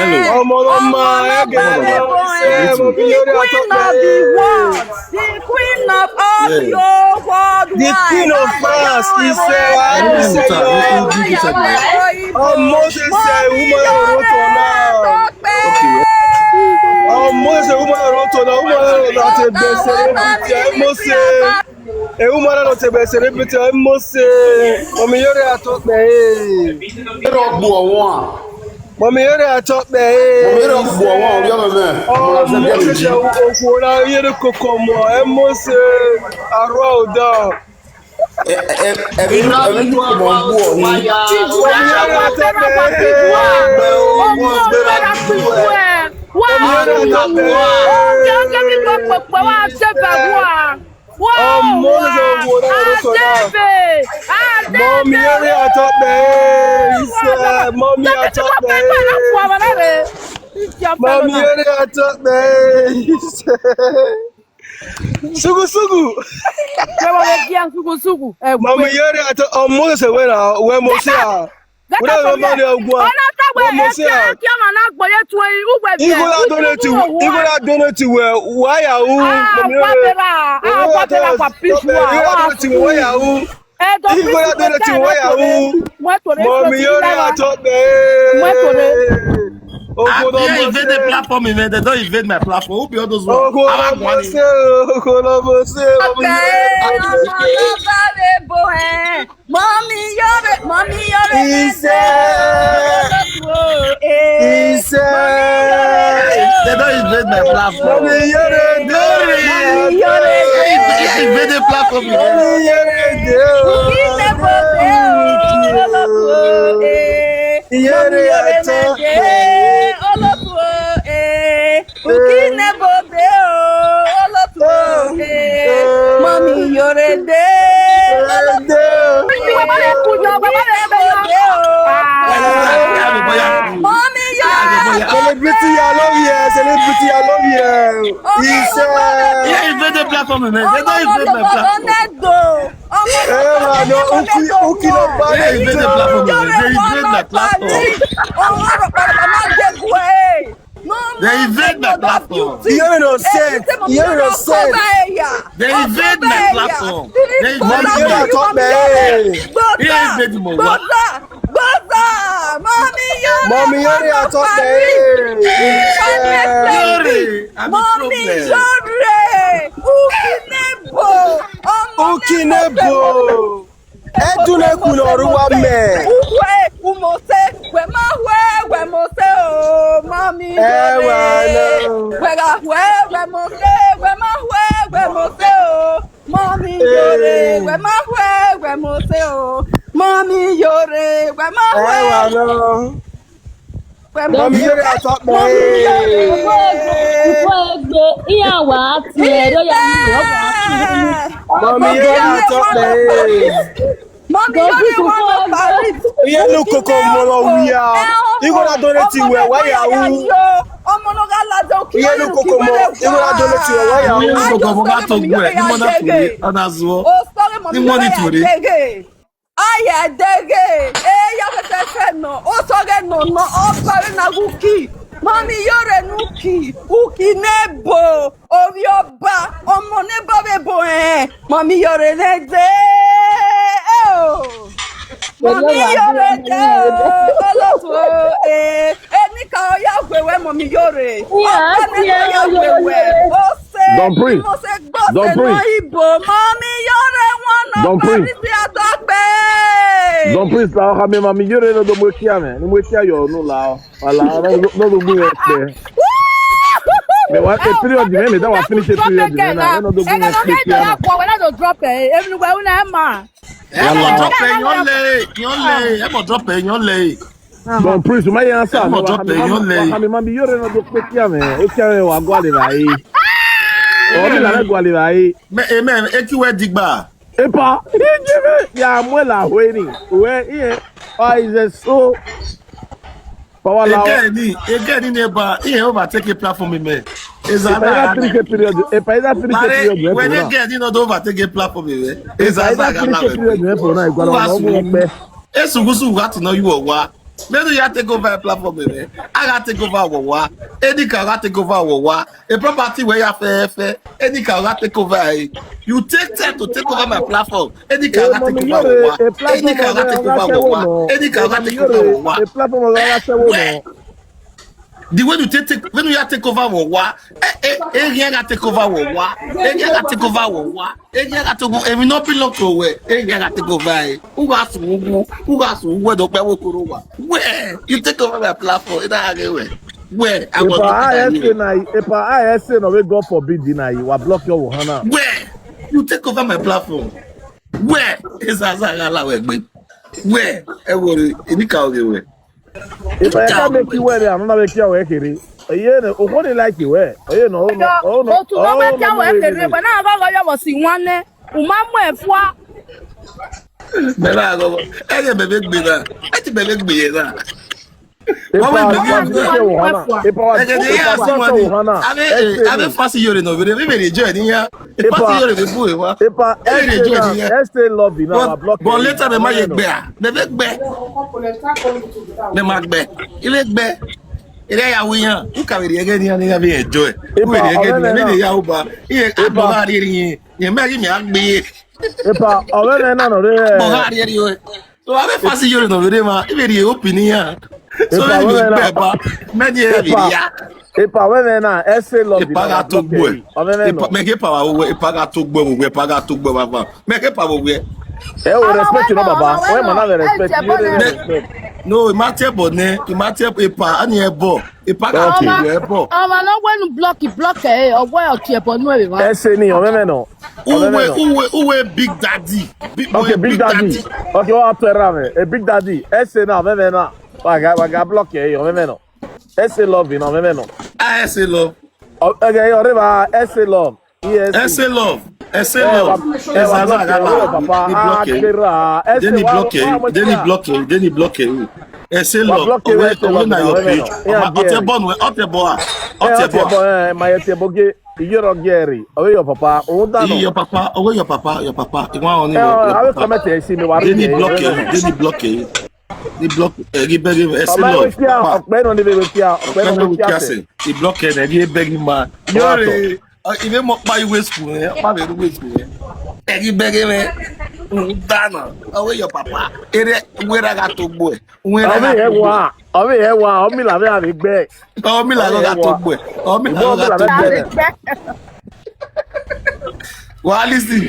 Hello. Ọmọ ọmọ ma ẹgẹ. Ọmọ ọmọ ma ẹgẹ. Mọmi Iyore Atọkpẹ. The queen of the world. The queen of all the world. The queen of France, he said, I will say, Ọmọ Moses say, woman, I don't know. Okay. Ọmọ Moses say, woman, I don't know. Woman, I don't know. Te gbese, Moses. E woman, I don't know. Te gbese, Moses. Mọmi Iyore Atọkpẹ, eh. Ero gbu ọmwa. Mọmi Iyore Atọkpẹ, eh. Mọmi Iyore gbu ọmwa, ovbi ọmọ mwẹ. Ọmọ Moses, okhuo na yere koko ọmọ, eh, Moses, arua odọ. Ẹmwẹ inu, ẹmwẹ inu kò mọ gbu ọni. Ọmọ Moses, okhuo na yere koko ọmọ. Mọmi Iyore Atọkpẹ, eh, he said, Mọmi Atọkpẹ, eh. Mọmi Iyore Atọkpẹ, eh, he said. Sugu sugu. Mọmi Iyore Atọkpẹ, Moses wẹ na, wẹ Moses a. Wẹ na wẹ mani ogun a. Wẹ Moses a. Igho na donate, igho na donate wẹ, wa ya ru. Mọmi Iyore. Igho na donate wẹ, wa ya ru. Igho na donate wẹ, wa ya ru. Mọmi Iyore Atọkpẹ. Ogo nọ Yeah, mo invade the se. platform, man. They don't invade my platform. Who be all those ones? Ogo How nọ I mo want it? se, ogo nọ mo se, Mommy Okay, Yore. ọmọ náà bá mi bò ẹ́. Mommy Yore, Mommy Yore Iṣẹ́. Ẹ̀dẹ̀. Iṣẹ́. Mommy Yore Hey, they don't invade my platform. Mommy Yore Ẹ̀dẹ̀. Mommy Yore Hey, they Ẹ̀dẹ̀. invade the platform, man. Mommy Yore Ẹ̀dẹ̀. Kí lè bọ̀ dé o, olóko, eh. Yore Mommy Yore Ẹ̀dẹ̀. Ẹ̀dẹ̀, olóko, eh. Uki ne bode o, olotu o, eh. Mommy Yore Ẹdẹ. Ẹdẹ. Uki ne bode o. Mommy Yore Ẹdẹ. Celebrity, I love you, celebrity, I love you. Iṣẹ́. Yeah, invade the platform, man. They don't invade my platform. Ọmọ Ẹdẹ. Ẹ wà lọ, Uki, Uki lọ pa Yeah, invade the platform, man. They invade my platform. Ọmọ Ẹdẹ. Ọmọ Ẹdẹ. They invade my platform. Iye rẹ nọ sẹ, iye rẹ nọ sẹ. They invade my platform. They invade my platform. They invade my what? Gboza, Gboza, Mommy Yore, Mommy Yore, I talk back. Yore, I'm a Mommy problem. Yore, Ukinebo, Ukinebo. Ẹdun ne kunu ọre uwa mẹ. Uwe umose, wẹ ma hue, wẹ mose o, Mommy Yore. Ẹ wà lọ. Wẹ gha hue, wẹ mose, wẹ ma hue, wẹ mose o, Mommy Yore. Ee. Wẹ ma hue, wẹ mose o, Mommy Yore. Wẹ ma hue. Ẹ wà lọ. Wẹ mose. Mommy Yore, I talk back. Mommy Yore. Uko egbe, iran wa tie, do ya ni, ọ wa tie. Mommy Yore, I talk back. Mommy Yore, one of Paris. Iye nu koko mọlọ wia. Igho na donate wẹ, wa ya wu. Ọmọ no gha la do ki. Iye nu koko mọ, igho na donate wẹ, wa ya wu. Iye nu koko mọ gha to gbe, ni mo na to re, ana zuọ. O sorry, Mommy Yore, I beg. Aya deghe, eya fẹfẹfẹ nọ, osọghe nọ nọ, ọba vbe na ghe Uki, Mommy Yore ne Uki, Ukinebo, ovbi ọba, ọmọ ne ebo vbe ebo ẹn, Mommy Yore ne de, o. Mommy Yore de, o, olotu o, eh, enika ọ ya gue wẹ, Mommy Yore. Ọkpa ne ọ ya gue wẹ, o se, Don Prince. Don Prince. Mommy Yore, one of Don Prince. Paris, I talk back. Don Prince, la ọ kha miẹn Mommy Yore ne ọ do mu ekia mwẹ, ne mu ekia yọ unu la ọ. Wala, no, no, no, no, no, no, no. Me wa, a period, man, me that wa finish a period, man. I don't know, go next week, yeah. Drop it, you know, man. Ẹ mọ drop ẹ yọn lẹ, yọn lẹ, ẹ mọ drop ẹ yọn lẹ. Don Prince, my answer. Ẹ mọ drop ẹ yọn lẹ. Wa kha miẹn Mommy Yore ne ọ do kpe ekia mwẹ, ekia mwẹ wa gualọ evbare. Ọ ni la gualọ evbare. Amen. Eki wẹ digba. Epa, ya mu la hoeni. Wẹ iye, ọ is a so. Power la. Ege ni, ege ni neba, iye overtake platform me. Eza na. Epa, eza finish a period. Epa, eza finish a period. Wẹ ege ni no do overtake platform me. Eza na ga la wẹ. Epa, eza finish a period. Esugusu gha ti nọ yu ọwa. Vbene u ya take over platform mwẹ, a gha take over wẹ ọwa. Enika gha take over wẹ ọwa. A property wẹ ya fẹfẹ, enika gha take over ẹre. You take time to take over my platform. Enika gha take over wẹ ọwa. Enika gha take over wẹ ọwa. Enika gha take over wẹ ọwa. Wẹ, the way you take, take, when you take over wẹ ọwa, eh, eh, eh, you gha take over wẹ ọwa. Eh, you gha take over wẹ ọwa. Egia gha to gu, emwi ne ọ belong to wẹ, egia gha take over ẹre. U gha sun uwu, u gha sun uwu, ẹdẹ ọkpa ẹvbo koro wa. Wẹ, you take over my platform, I na ghe wẹ. Wẹ, I was Epa, looking at I say you. Na, epa, I say no, we God forbid na, wa block your ohana. Wẹ, you take over my platform. Wẹ, ezaza gha la wẹ gbe. Wẹ, ẹ wo re, enika oghe wẹ. If I can make you wear, I'm not make you wear kere. Oye no, o kò ní like you wear. Oye no, no, no, no. Otu no wear kere, kere. When I go, go, you must see one. Uma mo efua. Bẹbẹ aghọghọ. Ẹghẹ bẹbẹ gbe na. Ẹ ti bẹbẹ gbe yẹ na. Wọ́n wẹ̀ bẹbẹ gbe na. Ẹgẹ de ya si wọn ni. Abe, abe fasi yore no, bẹbẹ bẹbẹ de jọ ni ya. Fasi yore de bu wa. Bẹbẹ de jọ ni ya. But, but later, me ma ye gbe a. Bẹbẹ gbe. Me ma gbe. Ile gbe. Ile ya wi yan. U ka vbe rhie ẹghẹ ne iran, ne iran vbe enjoy. U vbe rhie ẹghẹ ne iran, ne iran ya uba. Iye abọ gha rhie rhie. Iye mẹ ghi mẹ a gbe iye. Epa, ọvbẹ mwẹ na nọ rre. Abọ gha rhie rhie. So, avbe fasi yore nọ vbe rre emwa, I vbe rhie open iran. So Epa, wẹ mwẹ na. Epa, mẹ ni ẹ rhie ya. Epa, wẹ mwẹ na, ẹse love Epa na gha wa to block gbuẹ. Ẹ. Ọ mwẹ mwẹ Epa, nọ. Mẹ ke Epa wa wo, Epa gha to gbuẹ wo, Epa gha to gbuẹ wa va. Mẹ ke Epa wo wẹ. Ẹ o, respect nọ, baba. Wẹ ma na vbe respect, you dey respect. No, I ma tie ẹbọ nẹ, I ma tie Epa, a ni ẹbọ. Epa gha to gbuẹ ẹbọ. Ọmọ ne ọ wẹ ne u block, block ẹ, ọ wẹ ọ tie ẹbọ nu ẹvbe mwa. Ẹse ni, ọ mwẹ mwẹ nọ. Uwe, uwe, uwe Big Daddy. Big, okay, Big Daddy. Okay, wa tọ ra mwẹ. E Big Daddy. Ẹse na, ọ mwẹ mwẹ na. Wa ga, wa ga block ẹ, ọ mwẹ mwẹ nọ. Ẹse love na, ọ mwẹ mwẹ nọ. Ah, ẹse love. Ọ, ẹgẹ ọre ba ẹse love. Yes. Ẹse love. Ẹse love. Ẹzaza gha la. Ni block ẹ. Deni block ẹ. Deni block ẹ. Deni block ẹ. Ẹse love. Ọwẹ, ọwẹ na your page. Ọtẹ bọ nu, ọtẹ bọ a. Ọtẹ bọ. Ma ye te boge. Iyoro gẹri. Ọwẹ your papa. Òun dànù. Your papa. Ọwẹ your papa. Your papa. Iwan ọni. Ẹ, your papa. Comment ẹ si mi wa. Deni block ẹ. Deni block ẹ. Ni block ẹ, ghi bẹghe ẹse love. Ọkpẹ nọ ni vbe kia, ọkpẹ nọ vbe kia sẹ. Ni block ẹ, ghi bẹghe ima. Yore, ivbe mọ kpa iwe school ẹ, ọkpa vbe iwe school ẹ. Ẹ ghi bẹghe mwẹ, u da na, ọwẹ your papa. Ere wẹ ra gha to gbuẹ, wẹ ra gha to gbuẹ. Ọ vbe hẹ wa, ọ mila vbe a vbe gbẹ. Ọ mila gha to gbuẹ, ọ mila gha to gbuẹ. Wa listen.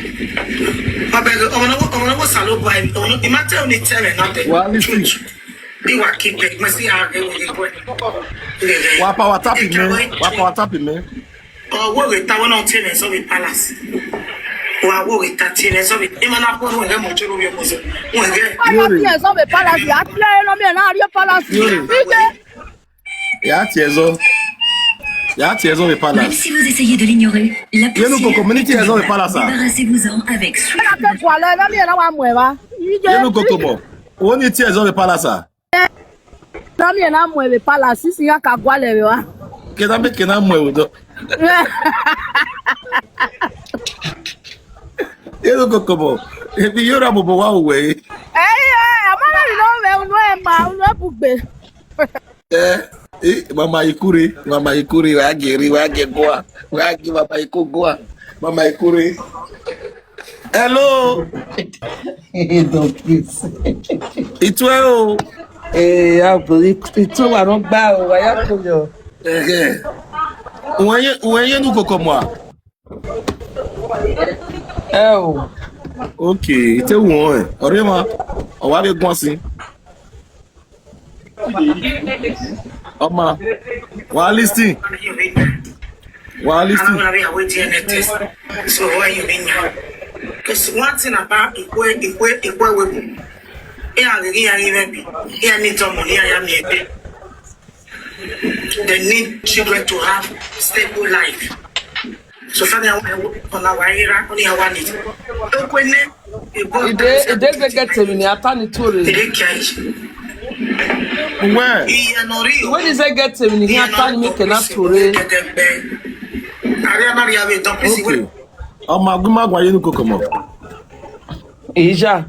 Abeg, ọmọ na wo, ọmọ na wo Osanobua, ọmọ na, I ma tell you, tell me nothing. Wa listen. Truth. Be wa keep it. Must see how they will report. Wa power tap him, man. Wa power tap him, man. Ọ wo ghe ta, wẹ ne ọ tie mwẹ zọ vbe palace. Wa wo ghe ta tie mwẹ zọ vbe. Ima na kpọ wẹ ghe mo choro vbe mo zọ. Wẹ ghe. Aya tie zọ vbe palace, a tie no mi na rie palace. Igbe. Ya tie zọ. Ya tie zọ vbe palace. Même si vous essayez de l'ignorer, la poussière est de l'image. Ye nu koko, mini tie zọ vbe palace a. Débarrassez-vous-en avec Swift. Ena ke gualọ, na mi na wa mu ẹvba. Ye nu koko mọ. Wo ni tie zọ vbe palace a. Na mi na mu ẹvbe palace, sisi ya ka gualọ vbe wa. Ke na me ke na mu ẹvbe dọ. Ye nu koko mọ. Ebi yo ra bobo wa uwe. Ẹ, ẹ, a ma na ni no vbe unu ẹ ma, unu ẹ bugbe. Eh, eh, Mama Ikure, Mama Ikure, wa geri, wa ge gua, wa ge Mama Iku gua, Mama Ikure. Hello. Hey, don't please. Itue o. Eh, ya bro, itu wa no gba o, wa ya ko yo. Eh, eh. Uwe ye, uwe ye nu koko mua. Ẹ o. Okay, ite wu ọnrẹn. Ọrẹ ma, ọ wa vbe guan sin. Ọma, wa listen. Wa listen. So why you mean now? Because one thing about Ikwe, Ikwe, Ikwe Webu, he had the young baby. He had need someone here, I mean, they need children to have stable life. So Sunday, I want to know why you are only one need. Don't quit it. Ide, ide ze get temi ni ata ni tore. Ide kai. Where? When is that get temi ni ata ni mi ke na tore? Okay. Ọma gu ima gua ye nu koko mọ. Ija.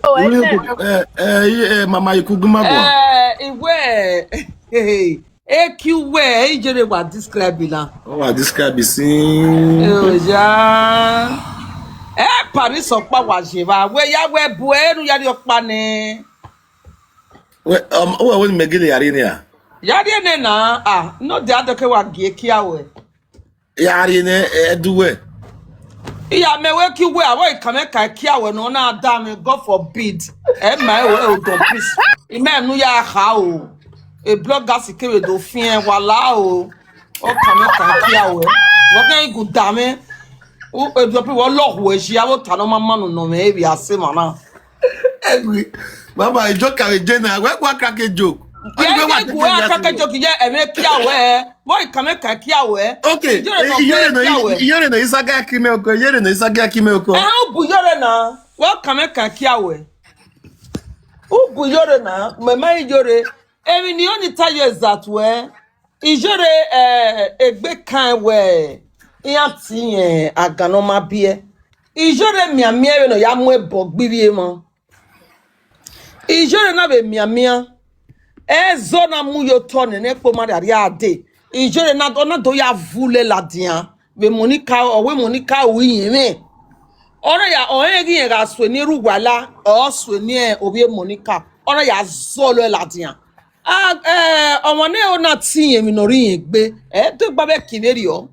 Oh, eh, eh, eh, Mama Iku gu ima gua. Eh, iwe. Eki uwẹ, ijere wa describe na. Ọ wa describe sin. Oya. Ẹ Paris ọkpa wa je vba. Wẹ ya wẹ bu ẹru ya rri ọkpa nẹ. Wẹ, um, wẹ, wẹ ni mẹ gele ya rri nẹ a? Ya rri nẹ na, ah, no de adọke wa gie kia wẹ. Ya rri nẹ, ẹ du wẹ. Iya mẹ wẹ ki wẹ, avọ ikan mẹ ka kia wẹ nọ na da mẹ, God forbid. Ẹ ma ẹ wẹ o don please. Imẹ nu ya kha o. E blogger si kevbe do fiẹn wa la o. Ọ ka mẹ ka kia wẹ. Wọ kẹ igun da mẹ. U e do pe wọ lọ hu ẹ ji avọ ta nọ ma ma nu nọ mẹ e via se ma na. Ẹgui, baba, e joke avbe je na, wẹ wa crack a joke. Ye ye gu a crack a joke ye ẹmwẹ kia wẹ. Wọ i kan mẹ ka kia wẹ. Okay, iyore na, iyore na isaga ki mẹ oko, iyore na isaga ki mẹ oko. Eh, u bu iyore na. Wọ kan mẹ ka kia wẹ. U bu iyore na, mẹ ma iyore. Emwi ne ọ ni ta ye zat wẹ. Iyore, eh, egbe kan wẹ. Iran ti yẹn agan nọ ma biẹ. Iyore mianmian vbene ọ ya mu ẹbọ gbe ivbi emwa. Iyore na vbe mianmian, ẹzọ na mu ye otọ nene kpo ma rhiarria dee. Iyore na, ọ na do ya vule ladian vbe Monica, ọ wẹ Monica ru iyẹnmwẹ. Ọ na ya, ọ rẹn ghi rẹn gha sue ne erha uwa la, ọ sue ne ovbi Monica. ọ na ya zọlọ ẹe ladian. A, eh, ọmwa ne ọ na tie irẹn emwi ne ọ rre irẹn egbe, ẹ do gba vbe kin vberriọ.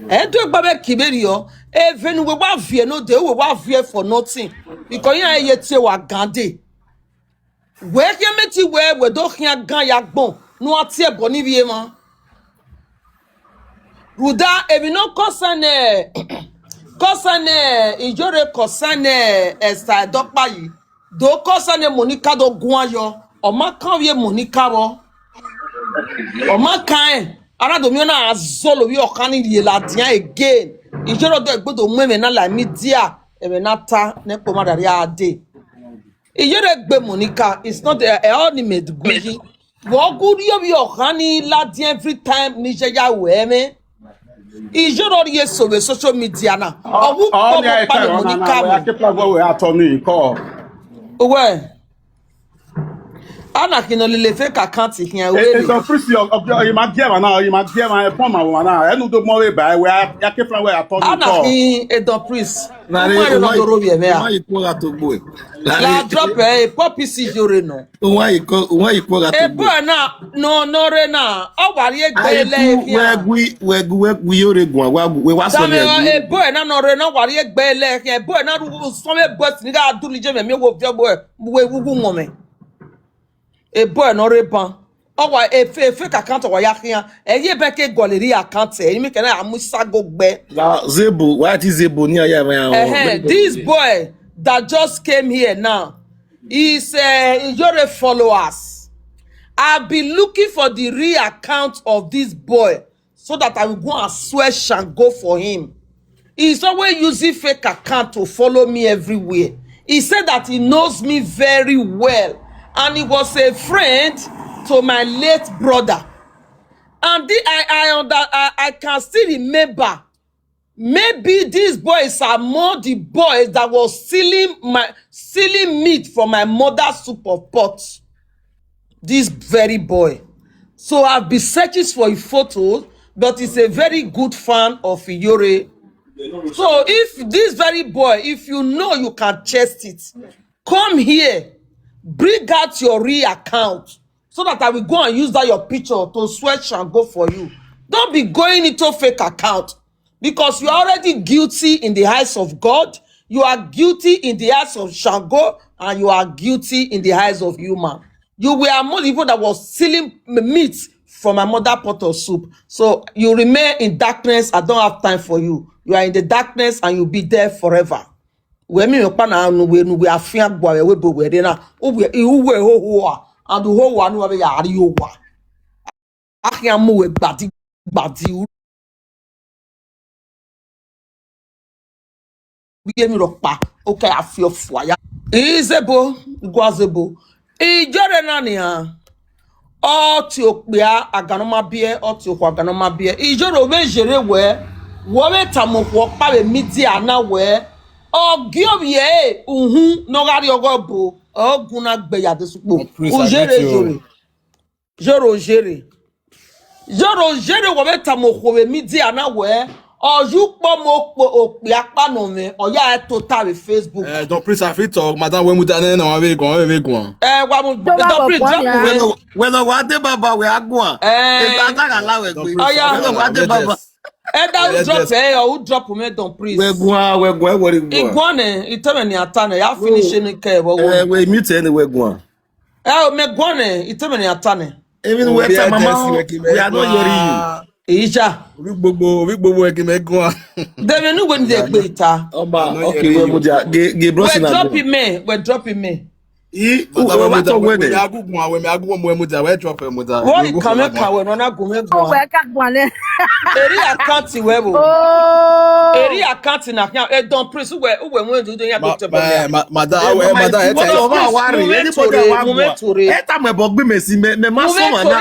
Ẹ do gba vbe kin vberriọ. Eve ne uwẹ wa viẹ node, uwẹ wa viẹ for nothing. Because iran ye tie wa gan dee. Wẹ khian mẹ te wẹ, wẹ do khian gan ya agbọn ne uwa tie ẹbọ ne ivbi emwa. Rhunmwuda emwi ne ọ concern, concern Iyore, concern Esther Edokpayi, do concern Monica do guan yọ, ọ ma kan ovbi Monica vbọ. Ọ ma kan ẹn, a na do miẹn ọna zọlọ ovbi ọkhan ni rhie ladian again. Iyore do egbe do mu ẹmwẹ na la media, ẹmwẹ na ta ne ẹkpo ma rhie a dee. Iyore gbe Monica, it's not, eh, eh, ọ ni mẹ gu yi. Vbe ọ gu rhie ovbi ọkhan ni ladian every time ne iye ya ru ẹmwẹ. Iyore rhie so vbe social media na. Ọ wu ọ kpọ ni a kpa ta vbe ọna na, Monica wẹ mẹ. A ke plan vbe wẹ atọ ni kọ. Uwẹ. A na khin ne ọ lele fake account khian, e, e were. Don Priest, ọ, ọ, ọ, ọ ma gie ẹmwẹ na, ọ ma gie ẹmwẹ, ẹ pọn ma vbe ọmwa na, ẹ nu do gbọn vbe ba, ẹ wẹ, a, a ke plan vbe atọ ni kọ. A na khin e Don Priest. Lare, u ma rhe ne ọ uwa, do ro vbiẹ mwẹ a. Uwa ikpọ gha to gbo ẹ. Lare, la drop ẹ, e pop isi Iyore nọ. Uwa ikọ, uwa ikpọ gha to gbo ẹ. E boy na, nọ, nọ rre na, ọ wa rhie egbe lẹ khian. Wẹ gu, wẹ gu, wẹ gu Iyore guan, wa gu, wẹ wa sọ. Dame ne ẹ gu. E boy na nọ rre na, ọ wa rhie egbe lẹ khian. E boy na ru sọmwẹ boys ni gha dulẹ iye mwẹ, mi wo viọ boy, wẹ wu wu wọn mwẹ. E boy nọ rre ban. Ọ wa e fe, e fake account ọ wa ya khian. Ẹ ye bẹn ke gualọ erriọ account ẹ, eni mẹ kẹ na ya mu isago gbẹ. La Zebo, wa ti Zebo ni a ya mwẹ ahọn. Ehen, this boy that just came here now is, uh, Iyore followers. I've been looking for the real account of this boy so that I will go and swear Shango for him. He's always using fake account to follow me everywhere. He said that he knows me very well, and he was a friend to my late brother. And the, I, I, under, I, I can still remember, maybe these boys are more the boys that was stealing my, stealing meat from my mother's soup of pot. This very boy. So I've been searching for his photos, but he's a very good fan of Iyore. So if this very boy, if you know you can test it, come here, bring out your real account so that I will go and use that your picture to swear Shango for you. Don't be going into fake account. Because you are already guilty in the eyes of God, you are guilty in the eyes of Shango, and you are guilty in the eyes of human. You were among the people that was stealing m-, meat from my mother pot of soup. So you remain in darkness. I don't have time for you. You are in the darkness and you'll be there forever. Wẹ mi ọkpa na nu wẹ, nu wẹ afian gua wẹ, wẹ bo wẹ re na. Uwẹ, uwẹ hoho a, and hoho a nu wa vbe ya ri owa. A khian mu wẹ gbadi, gbadi. Vbe emwi rhọkpa, okẹ a fi ọfua ya. Izebo, igua zebo. Iyore na nian, ọ tie okpia agan ne ọ ma biẹ, ọ tie okhuo agan ne ọ ma biẹ. Iyore ovbe yere wẹ, wẹ vbe tama okhuo ọkpa vbe media na wẹ, ọ gie ovbi ẹre uhunmwu ne ọ gha rrie ọghe ọbo, ọ gu na gbe ya de sukpo. Iyore, Iyore. Yoro yere. Yoro yere, wẹ vbe tama okhuo vbe media na wẹ, ọ ye ukpọmọ okpo okpia kpa nọ mwẹ, ọ ya tota vbe Facebook. Eh, Don Priest, I fit talk, madam, wẹ mudia nẹ, na wa vbe guan, wẹ vbe guan. Eh, wa mu, Don Priest, drop me. Wẹ nọ, wẹ nọ wa de baba, wẹ a guan. Eh. Eba ta gha la wẹ gbe. Oya. Wẹ nọ wa de baba. Eda u drop ẹ, ọ u drop mẹ, Don Priest. Wẹ guan, wẹ guan, wẹ guan. Iguan nẹ, itẹmẹ ni a ta nẹ, ya finish ni kẹ vbọ wẹ. Eh, wẹ mute ẹni, wẹ guan. Ẹ o, mẹ guan nẹ, itẹmẹ ne a ta nẹ. Emwi ne uwẹ ta, mama, we are not hearing you. Eja. Ovbi gbogbo, ovbi gbogbo ẹgẹ mẹ guan. Dẹmwẹ ne uwẹ ni de gbe ta. Ọba, okay, wẹ mudia, ge, ge bros na. Wẹ drop mẹ, wẹ drop mẹ. I, uwẹ wa tọ wẹ nẹ. Wẹ mẹ aguguan, wẹ mẹ aguguan, wẹ mudia, wẹ drop ẹ mudia. Wọ ni kan mẹ kan wẹ nọ na gun mẹ guan. Wẹ ka guan nẹ. Eri account wẹ bo. Oh. Eri account na khian, e Don Priest, uwẹ, uwẹ mu edu ya to tẹ bọ. Ma, ma, madam, madam, ẹ tẹ. Anybody wa re, anybody wa mu mẹ tore. Ẹ ta mẹ bọ gbe mẹ si, mẹ, mẹ ma sọ ma na.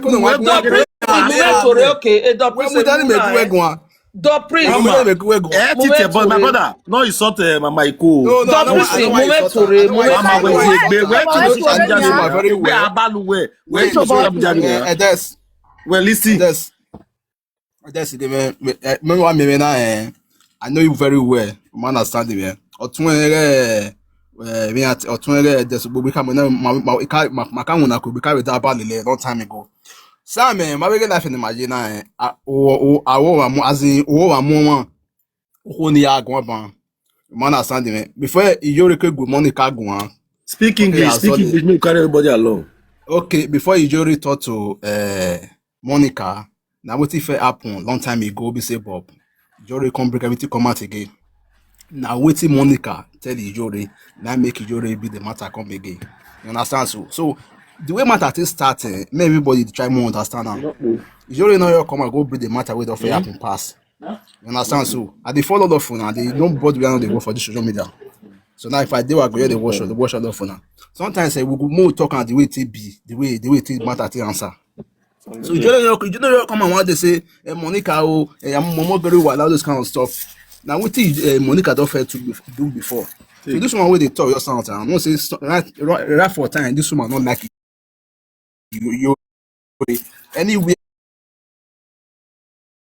Mu mẹ tore, okay, e Don Priest. Don Priest. Ẹ ti tẹ, but my brother, no insult, eh, Mama Iko. Don Priest, mu mẹ tore, mu mẹ tore. Mama, we dey gbe, we too social media very well. We are balu we. We too social media. Well, listen. That's it, man. Me, eh, me wa me, me na, eh, I know you very well. You understand me, eh? ọtun ẹghẹ, eh, vbe iran ọtun ẹghẹ Desogbo, gbe ka mẹ na, ma, ma, I ka, ma, ma ka winna ko, gbe ka vbe da ba lele long time ago. Sam, eh, ma vbe ghe life ne ma ye na, eh, a, o, o, a, wo wa mu, as in, o wa mu ọmwa, okhuo ne I ya guan ban. You understand me? Before Iyore ke gu Monica guan. Speak English, speak English, make you carry everybody along. Okay, before Iyore talk to, eh, Monica, na wetin first happen long time ago, be say, Bob, Iyore come bring everything come out again. Na wetin Monica tell Iyore, na make Iyore bring the matter come again. You understand? So, so the way matter take start, eh, make everybody try more understand am. Iyore no just come and go bring the matter wey don first happen pass. You understand? So, I dey follow all of una, dey, nobody wey no dey work for this social media. So now, if I dey, I go hear the watch, the watch all of una. Sometimes, eh, we go more talk am the way it take be, the way, the way it take matter take answer. So, you know, you know, come and one day say, eh, Monica, oh, eh, I'm Momo Gary Wala, all those kind of stuff. Now, wetin, eh, Monica don first do bef-, do before? So, this one wey dey talk, your sound, I know say, so, right, right, right for time, this woman no like it. You, you, anywhere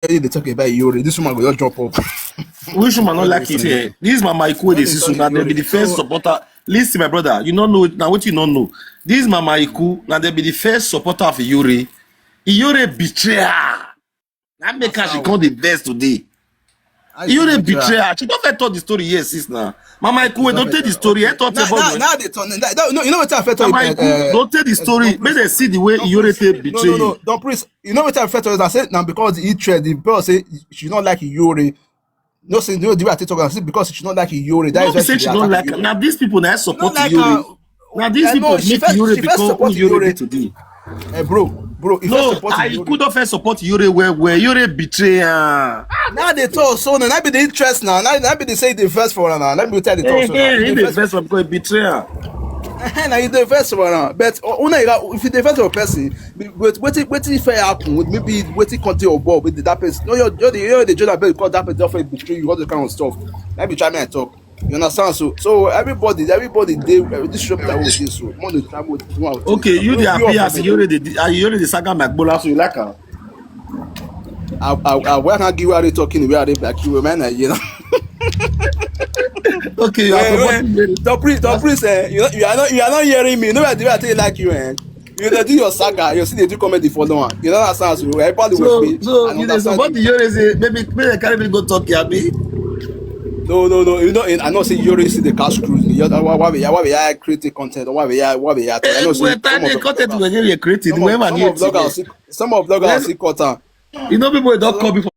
they talk about Iyore, this woman go just jump up. Which woman no like it here? This Mama Iku wey dey see so, na dem be the first supporter. Listen, my brother, you no know, na wetin you no know. This Mama Iku, na dem be the first supporter of Iyore. Iyore betray her. Na make her she come dey vex today. Iyore betray her. She don first tell the story here since now. Mama Iku, don't tell the story. I thought about now, now they turn. No, you know what I felt? Mama Iku, don't tell the story. Make dem see the way Iyore take betray you. No, no, no, don't please. You know what I felt? I said now because the interest, the girl say she don't like Iyore. No, say no, the way I take talk, I say because she don't like Iyore. That is why she don't like. Now these people now support Iyore. Now these people make Iyore become who Iyore be today. Eh, bro, bro, if no, I could have first support Iyore well, well. Iyore betray am. Now they talk so now. That be the interest now. Now, that be they say the first for her now. Let me tell the talk so now. He the first one because he betray am. Eh, now you the first one now. But, uh, una, if you the first one person, but wetin, wetin if happen, maybe wetin come to your ball with that person. No, you're, you're the, you're the Jonah because that person don first betray you, all the kind of stuff. Let me try my talk. You understand? So, so everybody, everybody, they, uh, this shop that was this so. Money travel. Okay, you the appear as you already, you already saga my bola, so you like her. I, I, I, where can give where they talking, where they back you, man, you know. Okay, you are supporting me. Don't please, don't please, eh, you, you are not, you are not hearing me. No, I do, I tell you like you, eh. You dey do your saga, you see they do comedy for no one. You don't understand, so everybody will be. So you dey support the Iyore say maybe, maybe they carry me go Turkey, abi? No, no, no. You know, I know say Iyore see the cash cruise. You know, why, why we, why we create content? Why we, why we? I know say some of the content we dey create, some of vloggers, some of vloggers see cut am. You know, people don't call me for